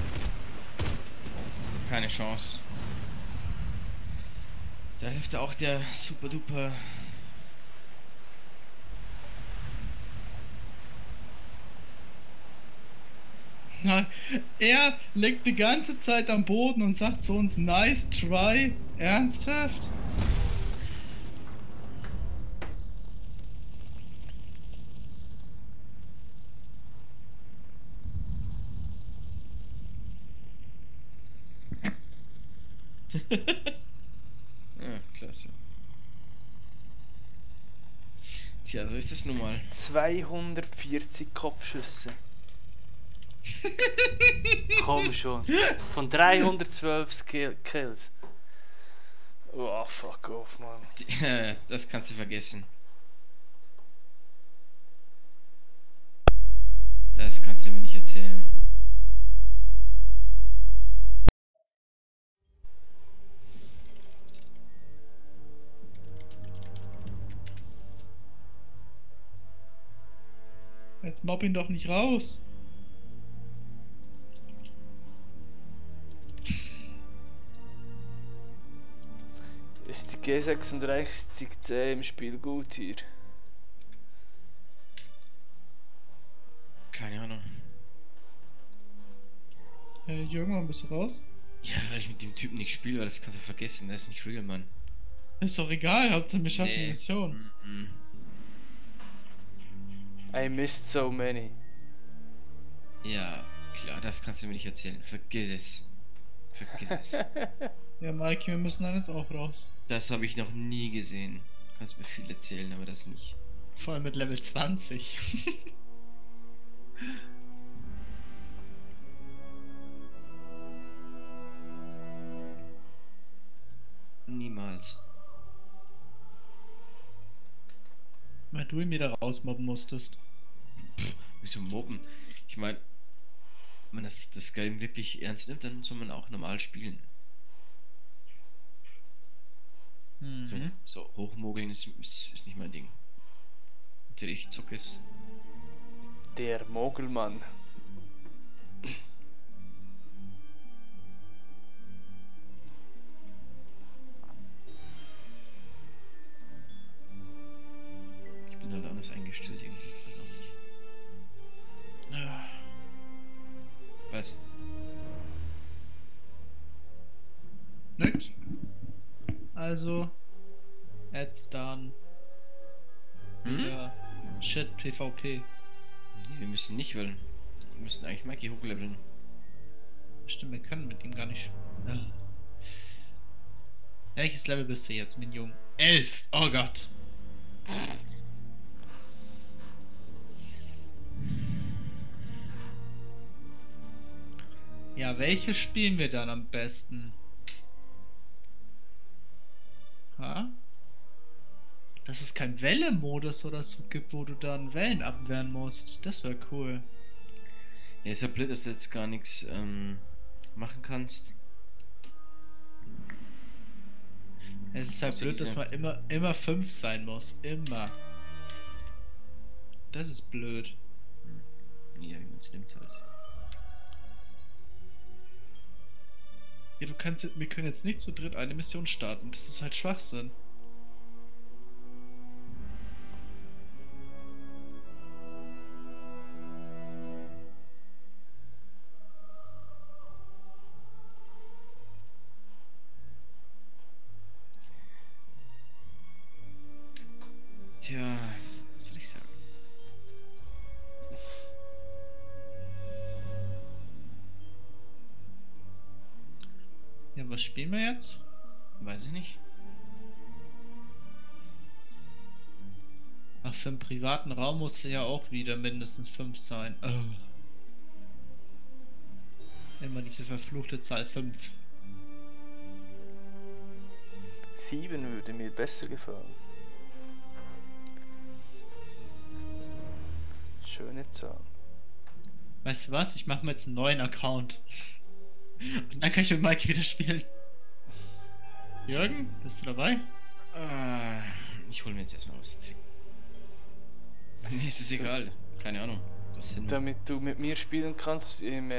Keine Chance. Da hilft auch der super duper. Na, er liegt die ganze Zeit am Boden und sagt zu uns, nice try. Ernsthaft? Ja, klasse. Tja, so ist es nun mal. 240 Kopfschüsse. Komm schon. Von 312 Kills. Oh, fuck off, man. Das kannst du vergessen. Das kannst du mir nicht erzählen. Jetzt mobb ihn doch nicht raus. Ist die G36 im Spiel gut hier? Keine Ahnung. Jürgen, wann bist du raus? Ja, weil ich mit dem Typen nicht spiele, weil das kannst du vergessen. Der ist nicht real, Mann. Ist doch egal, Hauptsache wir schaffen die Mission. Mhm. I missed so many. Ja, klar, das kannst du mir nicht erzählen. Vergiss es. Vergiss es. Ja, Mikey, wir müssen dann jetzt auch raus. Das habe ich noch nie gesehen. Du kannst mir viel erzählen, aber das nicht. Vor allem mit Level 20. Niemals. Weil du ihn wieder rausmobben musstest. Wieso mobben? Ich meine, wenn man das Game wirklich ernst nimmt, dann soll man auch normal spielen. Mhm. So hochmogeln ist nicht mein Ding. Natürlich, ich zocke es. Der Mogelmann. Ich bin halt anders eingestellt irgendwie. Ich weiß auch nicht. Ja. Was? Nix. Also, jetzt dann. Ja. Shit, PvP. Nee, wir müssen nicht, weil wir müssen eigentlich Mikey hochleveln. Stimmt, wir können mit ihm gar nicht. Ja. Welches Level bist du jetzt, mein Junge? 11! Oh Gott! Ja, welche spielen wir dann am besten? Ha? Dass es kein Welle-Modus oder so gibt, wo du dann Wellen abwehren musst. Das wäre cool. Ja, ist ja blöd, dass du jetzt gar nichts machen kannst. Es ist halt blöd, dass man immer 5 sein muss. Immer. Das ist blöd. Ja, wie man es nimmt halt. Ja, wir können jetzt nicht zu dritt eine Mission starten. Das ist halt Schwachsinn. Tja, was soll ich sagen? Was spielen wir jetzt? Weiß ich nicht. Ach, für einen privaten Raum musste ja auch wieder mindestens 5 sein. Immer diese verfluchte Zahl 5. 7 würde mir besser gefallen. Schöne Zahl. Weißt du was? Ich mache mir jetzt einen neuen Account. Und dann kann ich mit Mike wieder spielen. Jürgen, bist du dabei? Ich hol mir jetzt erstmal was zu trinken. Mir ist es egal. Keine Ahnung. Was hin. Damit du mit mir spielen kannst im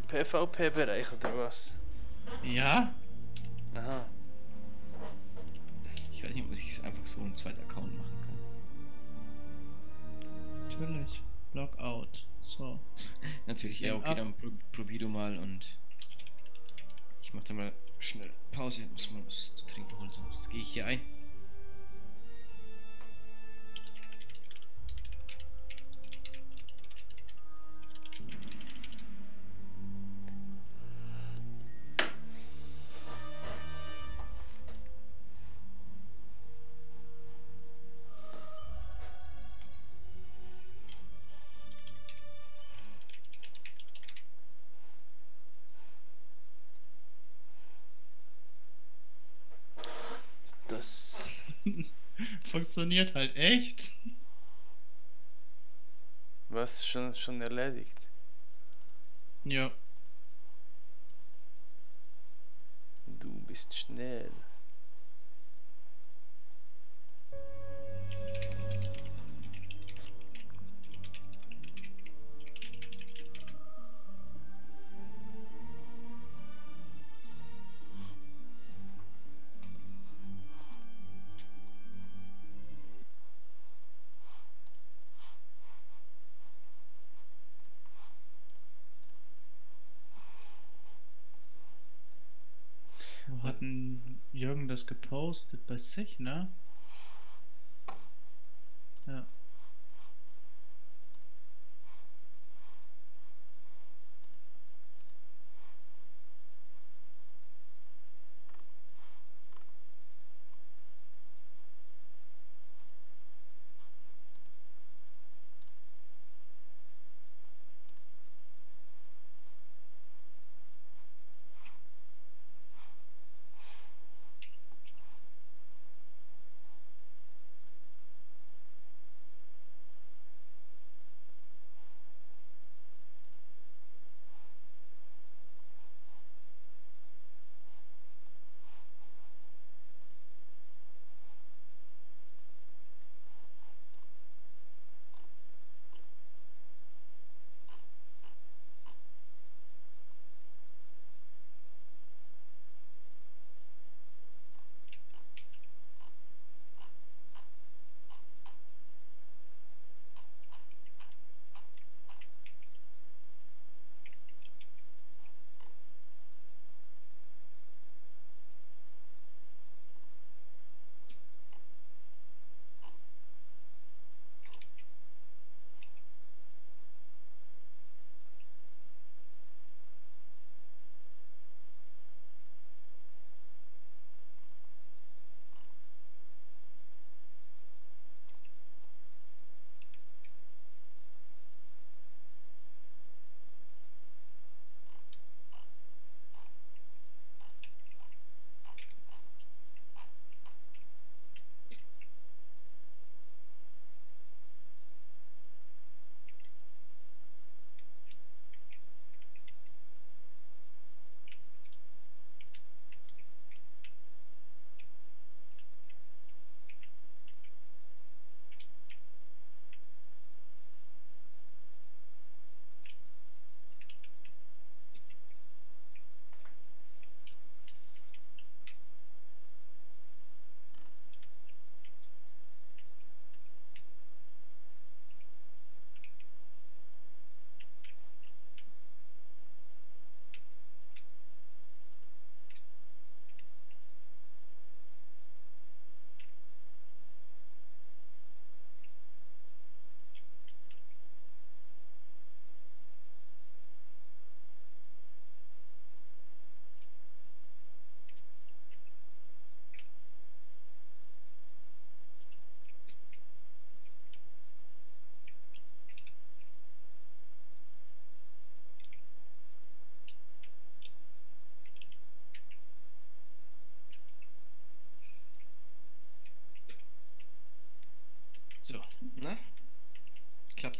PvP-Bereich oder was? Ja? Aha. Ich weiß nicht, ob ich einfach so einen zweiten Account machen kann. Natürlich. Logout. So. Natürlich, ja, okay, dann probier du mal und ich mach dann mal schnell Pause, muss mal was zu trinken holen, sonst gehe ich hier ein. Das Funktioniert halt echt. was schon erledigt. Ja. Du bist schnell. Wo hat denn Jürgen das gepostet? Bei sich, ne? Ja.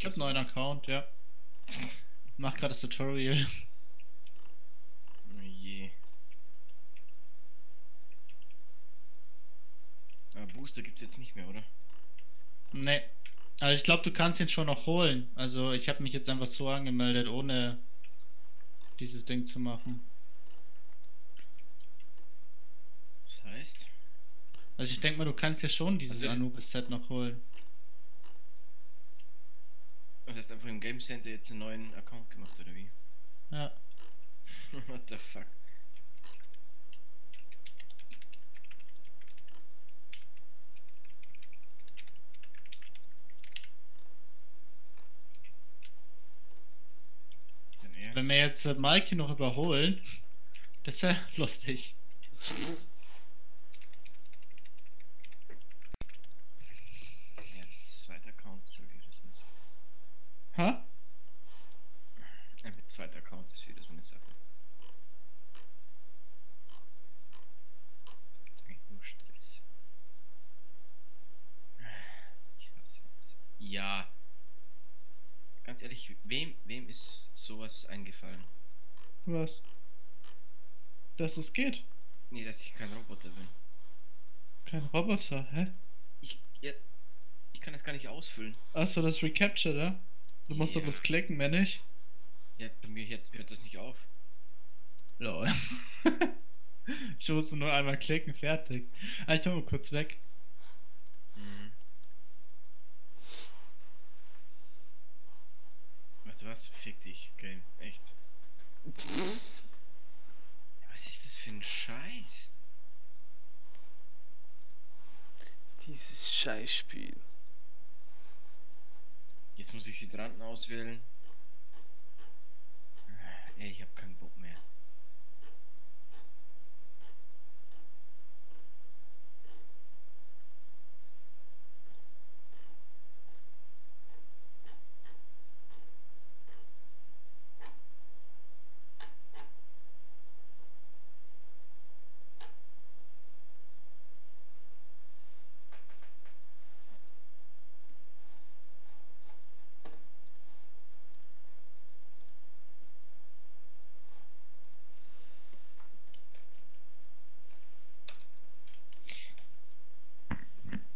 Ich hab einen neuen Account, ja. Mach gerade das Tutorial. Oh je. Aber Booster gibt's jetzt nicht mehr, oder? Nee. Also ich glaube, du kannst ihn schon noch holen. Also ich habe mich jetzt einfach so angemeldet, ohne dieses Ding zu machen. Das heißt? Also ich denke mal, du kannst ja schon dieses Also- Anubis-Set noch holen. Du hast einfach im Game Center jetzt einen neuen Account gemacht, oder wie? Ja. What the fuck? Dein Ernst? Wenn wir jetzt Mikey noch überholen, das wäre lustig. Ja, zweiter Account ist wieder so eine Sache. Ha? Ja, mit zweiter Account ist wieder so eine Sache. Das gibt eigentlich nur Stress. Ich hasse es. Ja. Ganz ehrlich, wem ist sowas eingefallen? Was? Dass es geht? Nee, dass ich kein Roboter bin. Kein Roboter, hä? Ja, ich kann das gar nicht ausfüllen. Achso, das Recapture da? Du musst doch Ja. bloß klicken, wenn nicht. Ja, bei mir hört das nicht auf. Lol. Ich musste nur einmal klicken, fertig. Ah, ich mach mal kurz weg. Mhm. Weißt du was? Fick dich, Game. Echt. Ja, was ist das für ein Scheiß? Dieses Scheißspiel. Jetzt muss ich Hydranten auswählen. Ey, ich hab keinen Bock mehr.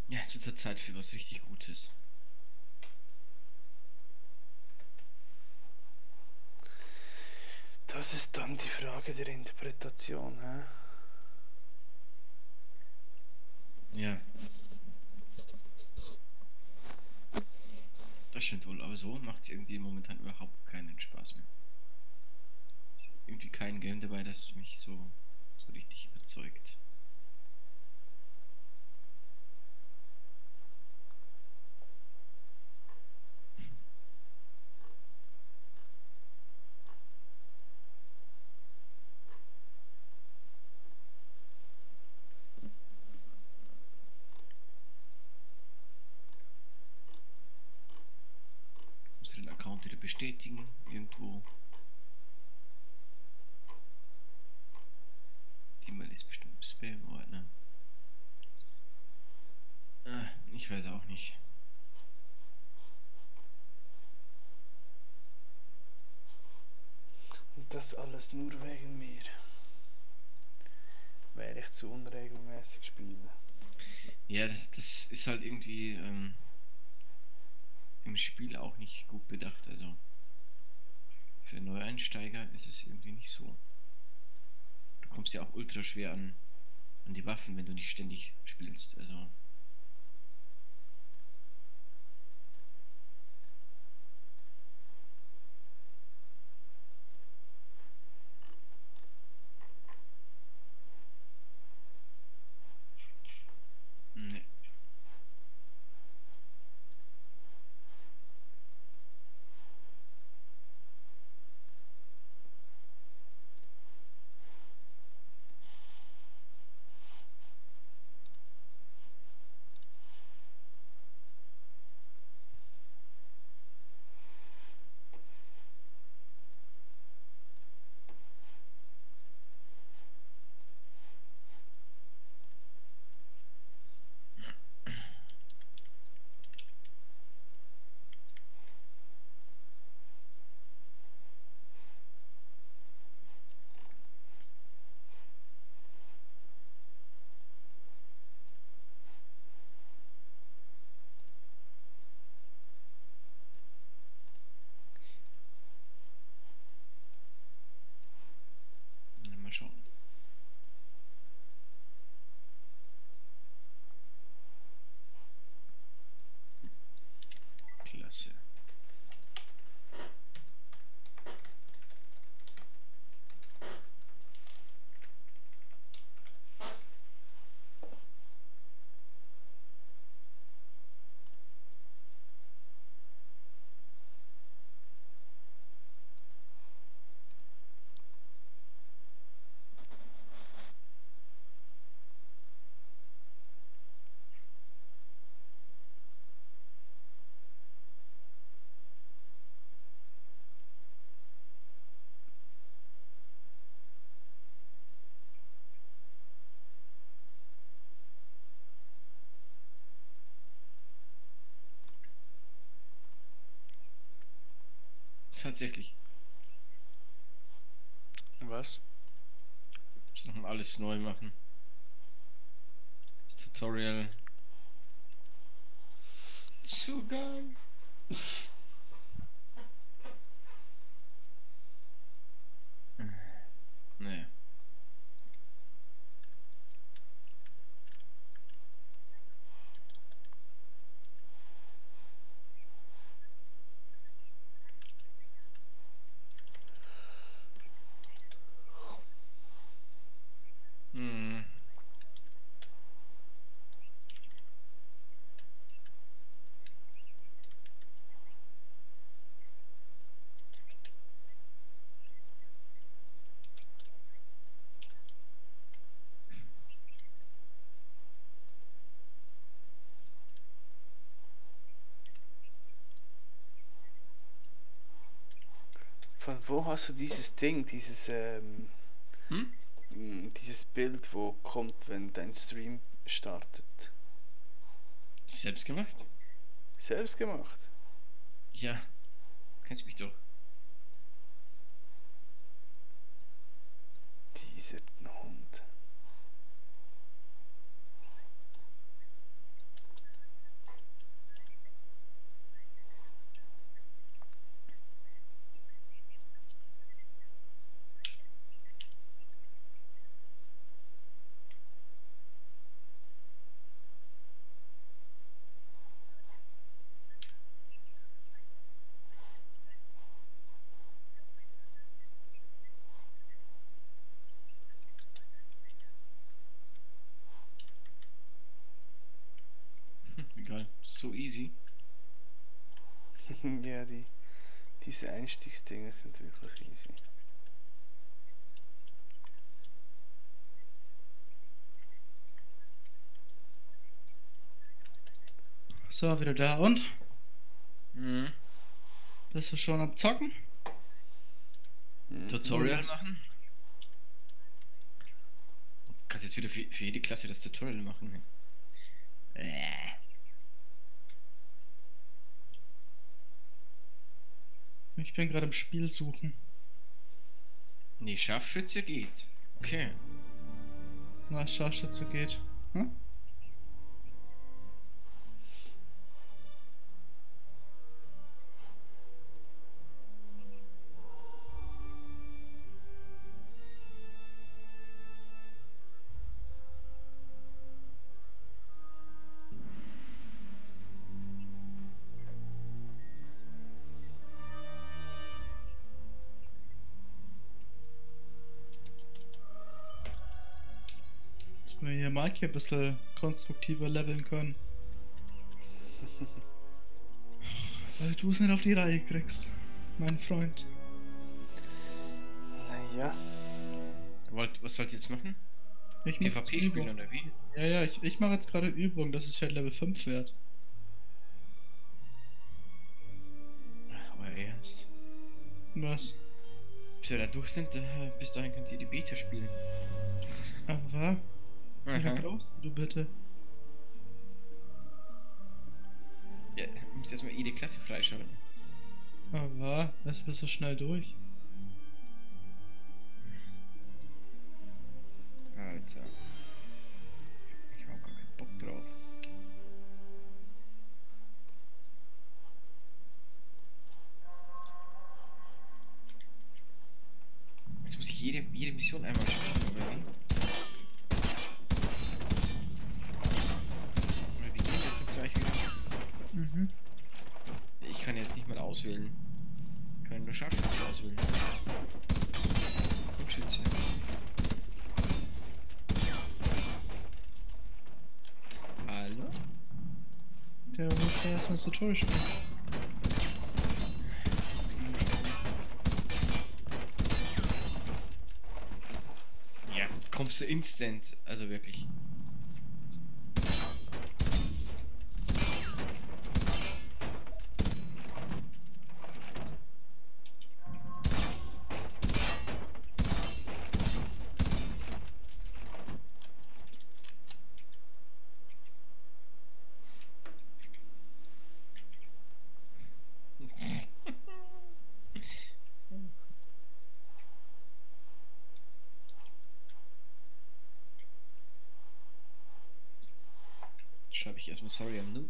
Ja, es wird halt Zeit für was richtig Gutes. Das ist dann die Frage der Interpretation, hä? Ja. Das stimmt wohl, aber so macht es irgendwie momentan überhaupt keinen Spaß mehr. Ist irgendwie kein Game dabei, das mich so richtig überzeugt. Muss den Account wieder bestätigen, irgendwo. Die E-Mail ist bestimmt im Spam-Ordner. Ich weiß auch nicht. Und das alles nur wegen mir. Weil ich zu unregelmäßig spiele. Ja, das ist halt irgendwie im Spiel auch nicht gut bedacht. Also für Neueinsteiger ist es irgendwie nicht so. Du kommst ja auch ultra schwer an die Waffen, wenn du nicht ständig spielst. Also. Nee. tatsächlich. Was? Muss nochmal alles neu machen. Das Tutorial. Zu geil. Nee. Hm. Von wo hast du dieses Ding, Hm? dieses Bild, wo kommt, wenn dein Stream startet? Selbst gemacht? Selbst gemacht? Ja. Kennst mich doch. Dieser Hund. Egal. So easy. Ja, diese Einstiegsdinge sind wirklich easy. So, wieder da und? Mhm. Bist du schon am Zocken? Tutorial machen? Kannst jetzt wieder für jede Klasse das Tutorial machen. Ich bin gerade im Spiel suchen. Nee, Scharfschütze geht. Okay. Na, Scharfschütze geht. Hm? Dass wir hier Mike ein bisschen konstruktiver leveln können. Weil du es nicht auf die Reihe kriegst, mein Freund. Naja. Was wollt ihr jetzt machen? Ich mach jetzt PvP spielen Übung. oder wie? Ja, ich mache jetzt gerade Übung, dass ich halt Level 5 werde. Aber ernst. Was? Bis wir da durch sind, bis dahin könnt ihr die Beta spielen. Aber wie lange Aha. brauchst du bitte? Ja, ihr müsst erstmal jede Klasse freischalten. Aber das bist du schnell durch. Alter. Ich hab gar keinen Bock drauf. Jetzt muss ich jede Mission einmal spielen, oder wie? Oder wie geht das denn gleich wieder? Mhm. Ich kann jetzt nicht mal auswählen. Ich kann nur Scharfschütze auswählen. Und Schütze. Hallo? Der muss ja erstmal das Tutorial spielen. Ja, kommst du instant, also wirklich. schreibe ich erstmal sorry am Noob.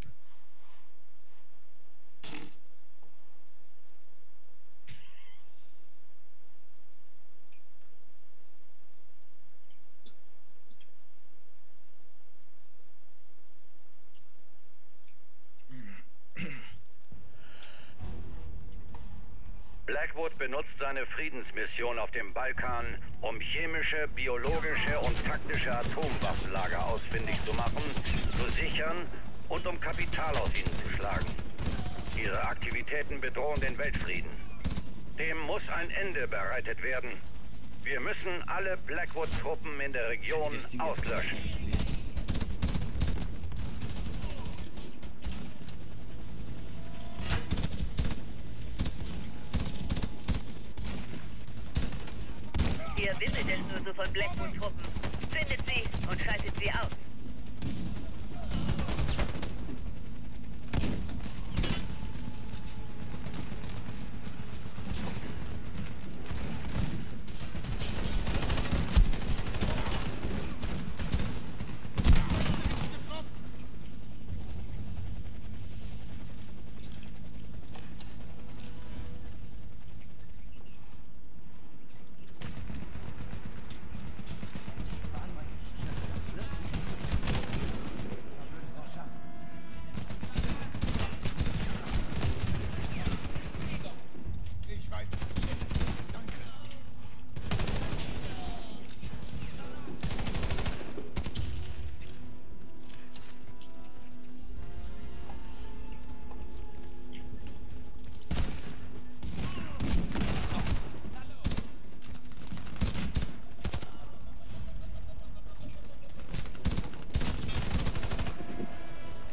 Blackwood benutzt seine Friedensmission auf dem Balkan, um chemische, biologische und taktische Atomwaffenlager ausfindig zu machen, zu sichern und um Kapital aus ihnen zu schlagen. Ihre Aktivitäten bedrohen den Weltfrieden. Dem muss ein Ende bereitet werden. Wir müssen alle Blackwood-Truppen in der Region auslöschen. Ihr wimmelt es nur so von Blackwood-Truppen. Findet sie und schaltet sie aus.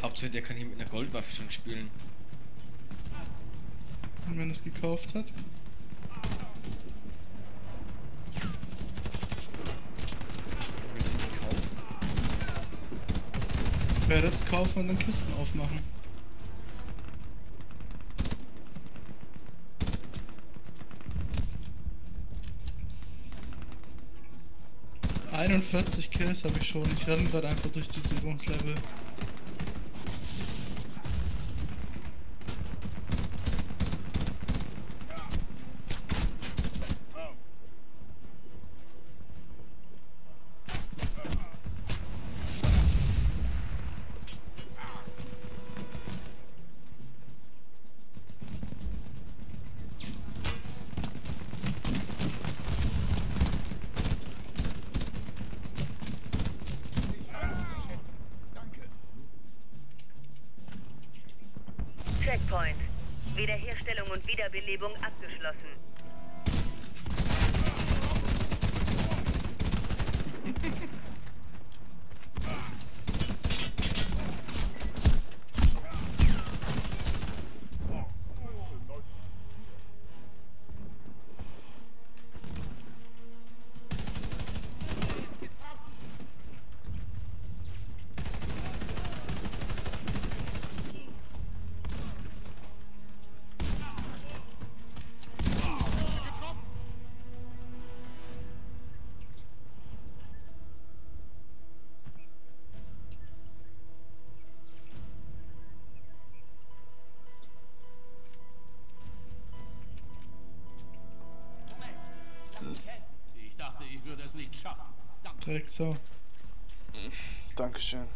Hauptsache der kann hier mit einer Goldwaffe schon spielen. Und wenn es gekauft hat? Willst du die kaufen? Ich werde jetzt kaufen und dann Kisten aufmachen. ...41 Kills habe ich schon. Ich renne gerade einfach durch dieses Übungslevel. Checkpoint. Wiederherstellung und Wiederbelebung abgeschlossen. Ich dachte, ich würde es nicht schaffen. Danke. Drecksau. Dankeschön.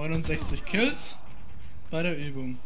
69 Kills bei der Übung.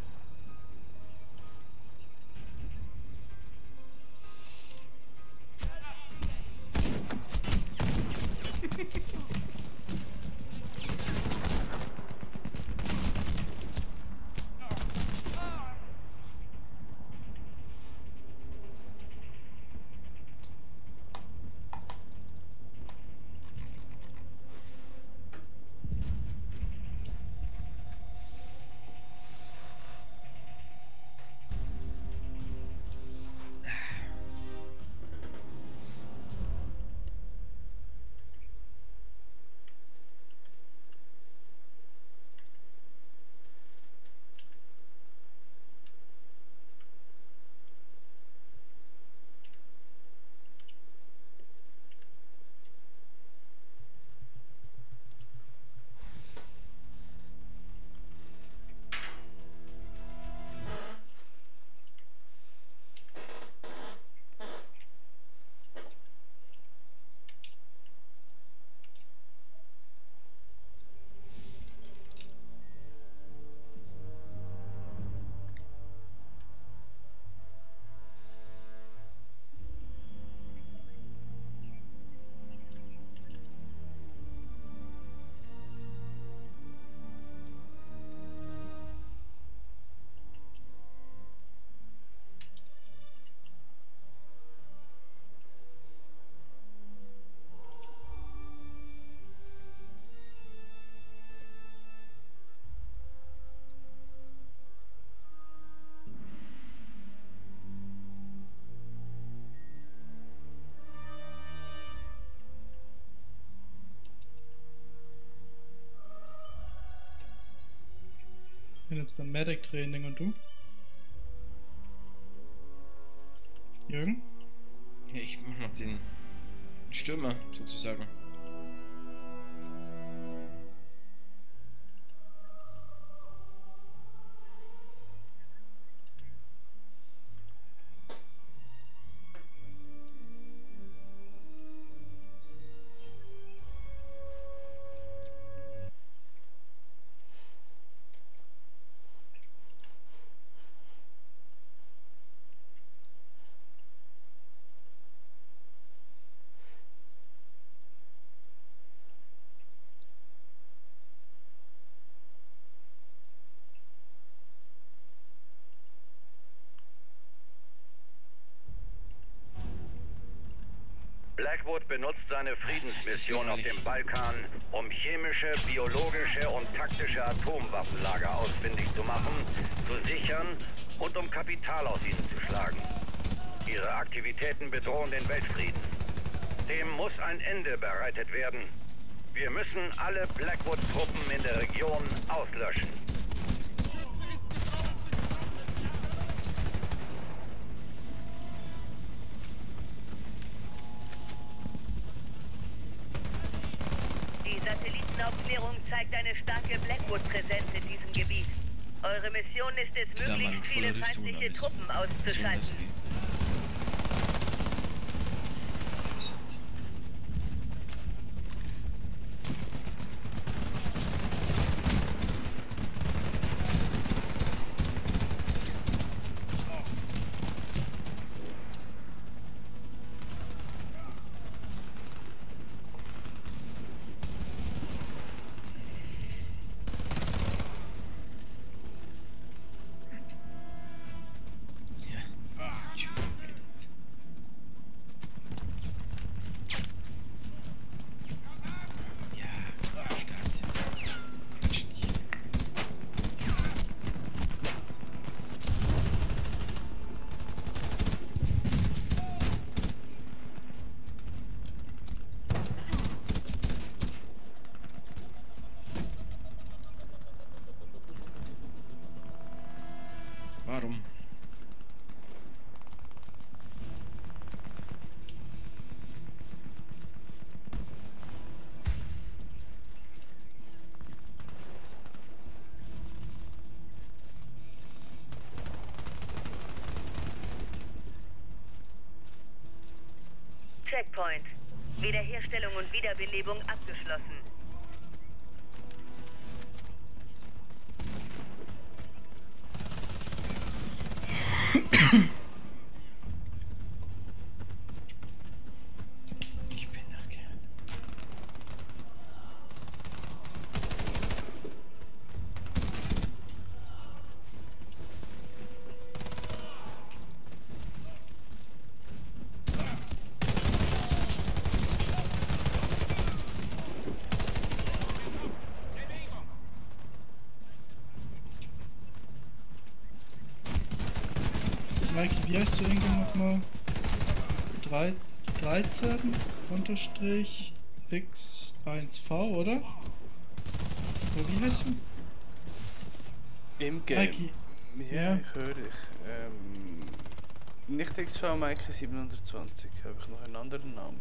Ich bin jetzt beim Medic Training und du? Jürgen? Ja, ich mach noch den Stürmer sozusagen. Blackwood benutzt seine Friedensmission auf dem Balkan, um chemische, biologische und taktische Atomwaffenlager ausfindig zu machen, zu sichern und um Kapital aus ihnen zu schlagen. Ihre Aktivitäten bedrohen den Weltfrieden. Dem muss ein Ende bereitet werden. Wir müssen alle Blackwood-Truppen in der Region auslöschen. Die Satellitenaufklärung zeigt eine starke Blackwood-Präsenz in diesem Gebiet. Eure Mission ist es, möglichst viele feindliche Truppen auszuschalten. Warum? Checkpoint. Wiederherstellung und Wiederbelebung abgeschlossen. Mikey, wie heißt du irgendwie nochmal? 13 unterstrich x1v, oder? Oder wie heißt du? Im Game. Mikey. Ja, Ja. ich höre dich. Nicht XV Mikey 720, habe ich noch einen anderen Namen.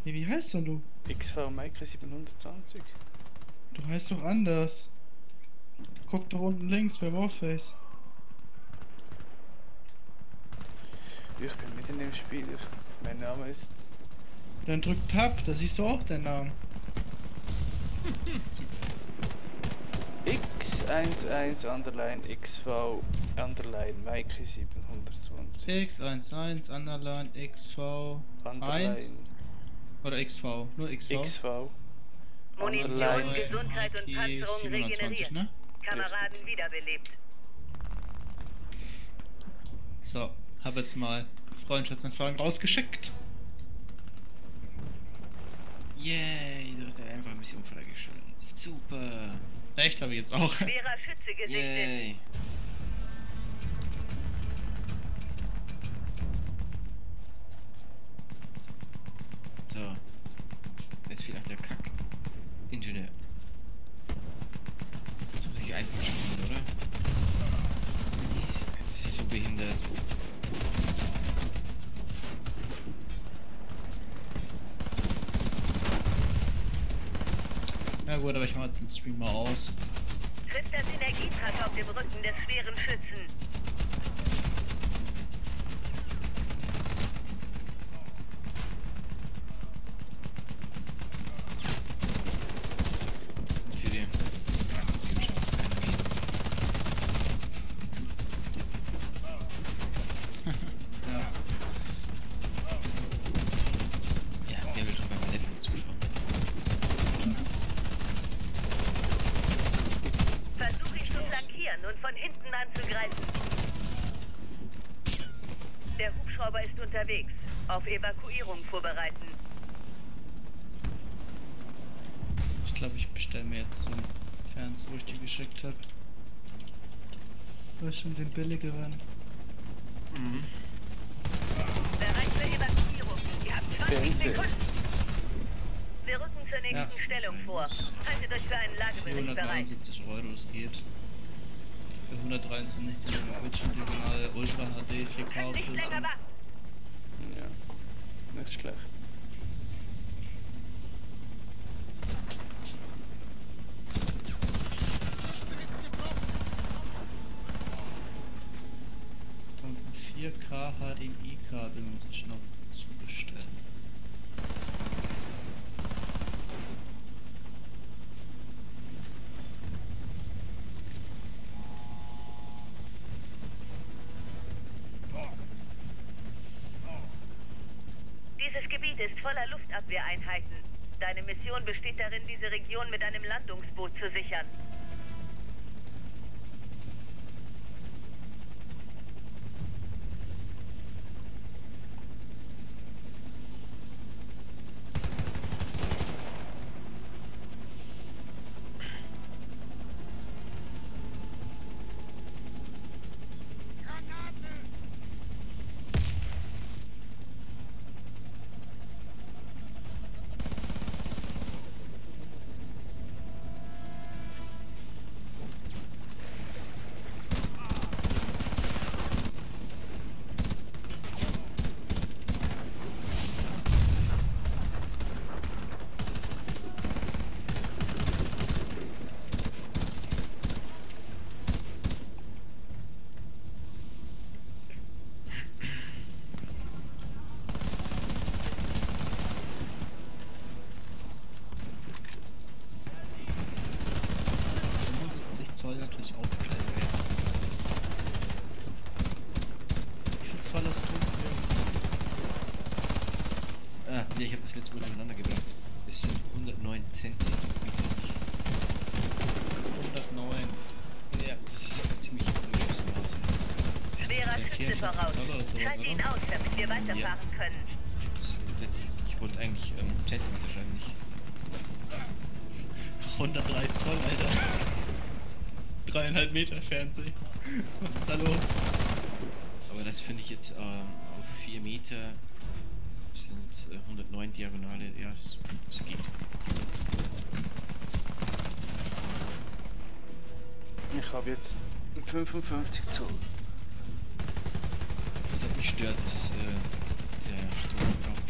Nee, wie heißt denn du? XV Mikey 720? Du heißt doch anders. Guck da unten links bei Warface. Ich bin mitten im Spiel. Mein Name ist... Dann drück Tab, da siehst du auch deinen Namen. X11 underline XV underline Mikey 720. x11 underline xv 1 Underline oder xv, nur xv. XV Munition, underline Gesundheit und Mikey Panzerung 27, regeneriert. ne? Kameraden Richtig. wiederbelebt. So, hab jetzt mal Freundschaftsanfragen rausgeschickt. Yay, du hast ja einfach eine Mission freigeschaltet. Super. Echt, habe ich jetzt auch. Schwerer Schütze gesichtet. Yay. So. Jetzt vielleicht der Kack-Ingenieur. Das muss ich einfach spielen, oder? Das ist so behindert. Ja gut, aber ich mach jetzt den Stream mal aus. Trifft das Energietrack auf dem Rücken des schweren Schützen. Für die. Ja. Ja, wer will schon beim Level zuschauen? Versuch ihn zu flankieren und von hinten anzugreifen. Der Hubschrauber ist unterwegs. Auf Evakuierung vorbereiten. Ich glaube, ich bestelle mir jetzt so einen Fernseher, wo ich die geschickt habe. Das ist schon den billigeren. Mhm. Bereit für Evakuierung. Ihr habt 20 Fernsehen. Sekunden. Wir rücken zur nächsten Ja. Stellung vor. Haltet euch für einen Lagebericht bereit. 479 €, das geht. Für 123 sind wir Bildschirm Diagonal Ultra HD 4K Könnt nicht länger Auflösung. warten. Ja, nicht schlecht. Und ein 4K HDMI-Kabel muss ich noch zubestellen. Dieses Gebiet ist voller Luftabwehreinheiten. Deine Mission besteht darin, diese Region mit einem Landungsboot zu sichern. Zoll natürlich auch klein werden. Wie viel Zoll hast du? Ah, nee, ich habe das letzte Mal durcheinander gebracht. Es sind 109 Zentimeter. 109. Ja, das ist ziemlich blödes Maß. Schwerer Schütze voraus. Zoll oder sowas, Schalt ihn oder? aus, damit wir weiterfahren können. Ich wollte eigentlich Zentimeter schreiben, nicht. 103 Zoll, Alter. 3,5 Meter Fernsehen. Was ist da los? das finde ich jetzt auf 4 Meter sind 109 Diagonale, ja, es geht. Ich habe jetzt 55 Zoll. Was mich stört, ist der Stromverbrauch.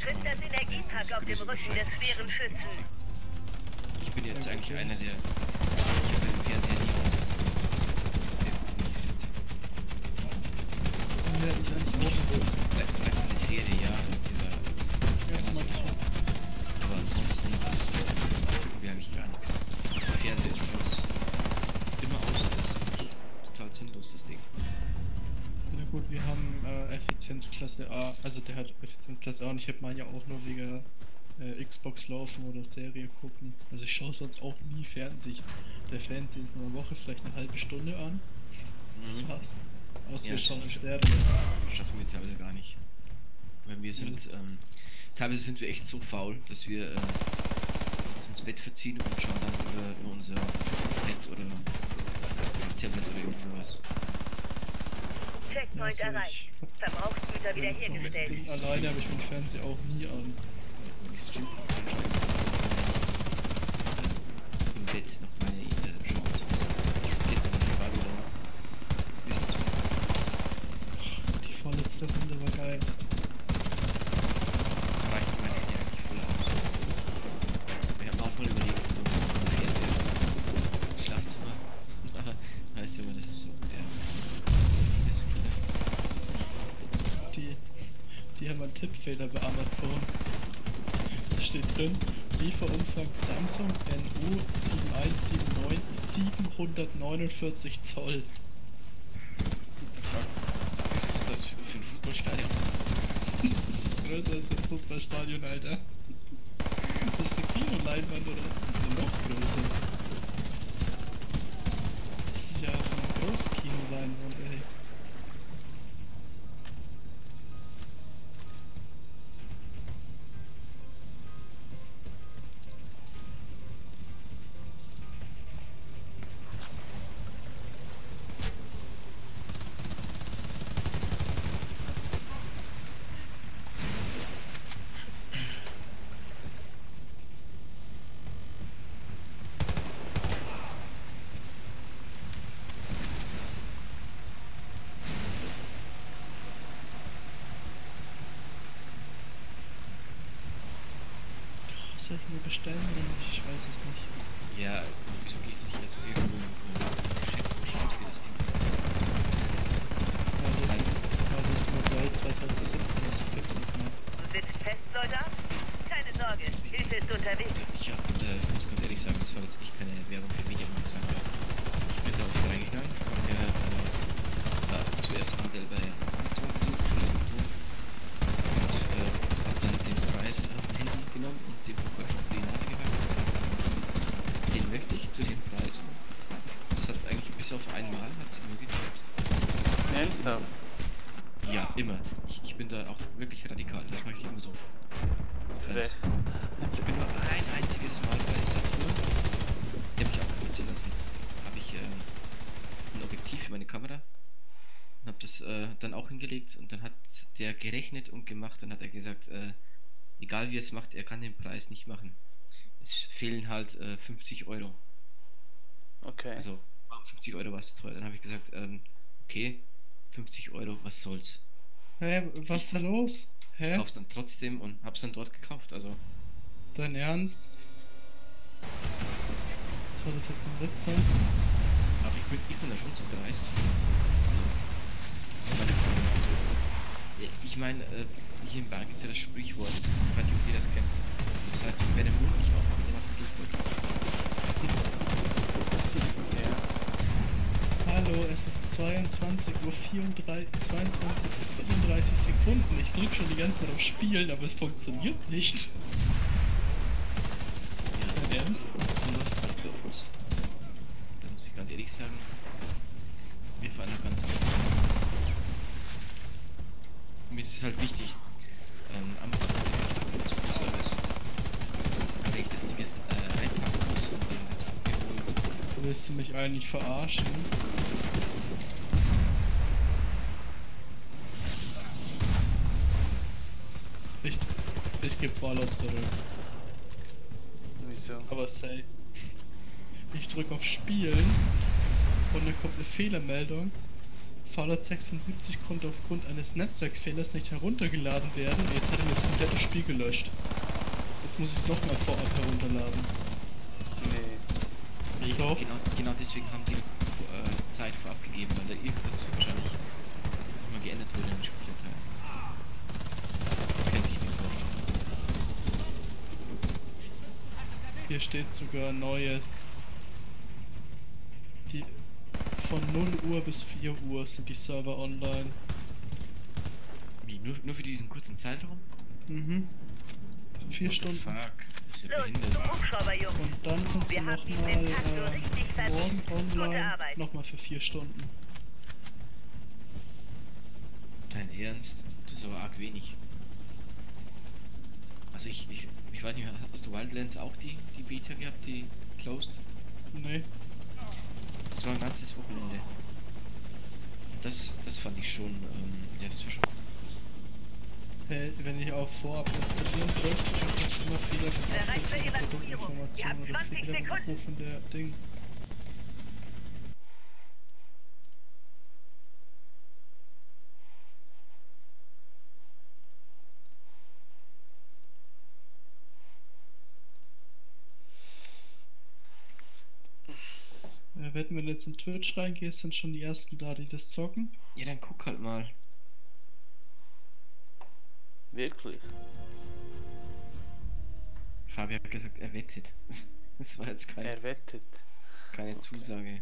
Tritt das Energiepack auf dem Rücken des schweren Schützen. Ich bin jetzt eigentlich einer, der... Ich habe den Fernseher nie auf. Ja, ich eigentlich Nicht auch so. Vielleicht eine Serie, ja. Ja, das mag ich auch. Aber ansonsten habe ich gar nichts. Der Fernseher ist für uns immer aus. Das ist total sinnlos, das Ding. Na gut, wir haben Effizienzklasse A, also der hat Effizienzklasse A und ich habe meinen ja auch nur wegen Xbox laufen oder Serie gucken. Also ich schaue sonst auch nie Fernsehen. Der Fernseher ist in einer Woche vielleicht eine halbe Stunde an. Das war's. Außer wir schauen eine Serie. Schaffen wir teilweise gar nicht. Weil wir sind, teilweise sind wir echt so faul, dass wir uns ins Bett verziehen und schauen dann über unser Bett oder Tablet oder irgend sowas. Checkpoint Ja, also erreicht. Verbrauchsgüter wiederhergestellt. Ich bin alleine, aber ich bin Fernseher auch nie an. Ich streame im Bett noch meine schauen und sowas. Jetzt aber die Frage, oder? Wir sind so. Die vorletzte Runde war geil. Reicht mein Handy eigentlich voll aus. Wir haben auch mal überlegt, ob wir einen Fernseher im Schlafzimmer. Heißt immer, das ist so der. Die haben einen Tippfehler bei Amazon. Da steht drin, Lieferumfang Samsung NU 7179 749 Zoll. Was ist das für ein Fußballstadion? Das ist größer als ein Fußballstadion, Alter. Das ist eine Kinoleinwand oder eine noch größer. Das ist ja eine Großkinoleinwand, ey. Soll ich mir bestellen oder nicht? Ich weiß es nicht. Ja, wieso gehst du nicht erst irgendwo Geschäft und schaust dir das Ding Weil das Modell 2017 ist, das gibt's nicht mehr. Sitzt fest, Soldat? Keine Sorge, Hilfe ist unterwegs. Ja, ich muss ganz ehrlich sagen, das soll jetzt echt keine Werbung für Mediamarkt sein, aber ich bin da auch reingegangen. Ich habe zuerst Handel bei Amazon gesucht und hab dann den Preis auf dem Handy genommen und dem Verkäufer auf die Nase gegangen. Den möchte ich zu dem Preis. Das hat eigentlich bis auf einmal hat es immer geklappt. Ernsthaft? Ja, immer. Ich bin da auch wirklich radikal, das mache ich immer so. Frech. Ich bin nur ein einziges Mal bei Saturn, die habe ich auch putzen lassen. Habe ich ein Objektiv für meine Kamera und habe das dann auch hingelegt und dann hat der gerechnet und gemacht. Dann hat er gesagt, egal wie er es macht, er kann den Preis nicht machen. Es fehlen halt 50 Euro. Okay. Also 50 Euro war es teuer. Dann habe ich gesagt, okay, 50 Euro, was soll's. Hä, was ist da los? Hä? Kauf's dann trotzdem und hab's dann dort gekauft. Also Dein Ernst? Soll das jetzt ein Witz sein? aber ich bin da schon so dreist. Also, ich meine, hier im Bar gibt es ja das Sprichwort, ich weiß nicht, ob ihr das kennt. Das heißt, wer den Mund nicht aufmacht, der macht einen Durchfall. Ja. Hallo, es ist 22:34 Sekunden. Ich drück schon die ganze Zeit auf Spielen, aber es funktioniert nicht. Ja, Dein Ernst? so läuft halt für uns. Da muss ich ganz ehrlich sagen, wir fahren da ganz gut. Mir ist es halt wichtig, Amazon Service. Wenn ich das Ding jetzt einpacken muss und dann jetzt abgeholt. Willst du mich eigentlich verarschen? Fallout zurück. Wieso? Aber say. Ich drücke auf Spielen und dann kommt eine Fehlermeldung. Fallout 76 konnte aufgrund eines Netzwerkfehlers nicht heruntergeladen werden. Jetzt hat er mir das komplette Spiel gelöscht. Jetzt muss ich es nochmal vorab herunterladen. Nee. Doch. Genau deswegen haben die Zeit vorab gegeben, weil da irgendwas wahrscheinlich mal geändert wurde in den Spieldateien. Könnte ich mir vorstellen. Hier steht sogar Neues. Die von 0 Uhr bis 4 Uhr sind die Server online. Wie, nur für diesen kurzen Zeitraum? Mhm. 4 What the Stunden. Fuck, das ist ja Los, behindert. zum Hubschrauber, Jungs. Und dann sind sie Wir haben diesen nochmal Tag so richtig morgen verdient. Gute online, Arbeit. nochmal für 4 Stunden. Dein Ernst? Das ist aber arg wenig. Also ich weiß nicht, hast du Wildlands auch die Beta gehabt, die closed? Nee. Das war ein ganzes Wochenende. Das fand ich schon, ja, das war schon krass. Hey, wenn ich auf Vorab installieren drücke, dann ist immer Fehler von Bereit für Abrufen, Evakuierung. Ihr habt Produktinformationen oder 20 Fehler beim Sekunden. Abrufen der Ding. Ja, wenn du jetzt in Twitch reingehst, sind schon die ersten da, die das zocken. Ja, dann guck halt mal. Wirklich? Fabi hat gesagt, er wettet. Das war jetzt Er wettet. keine Zusage.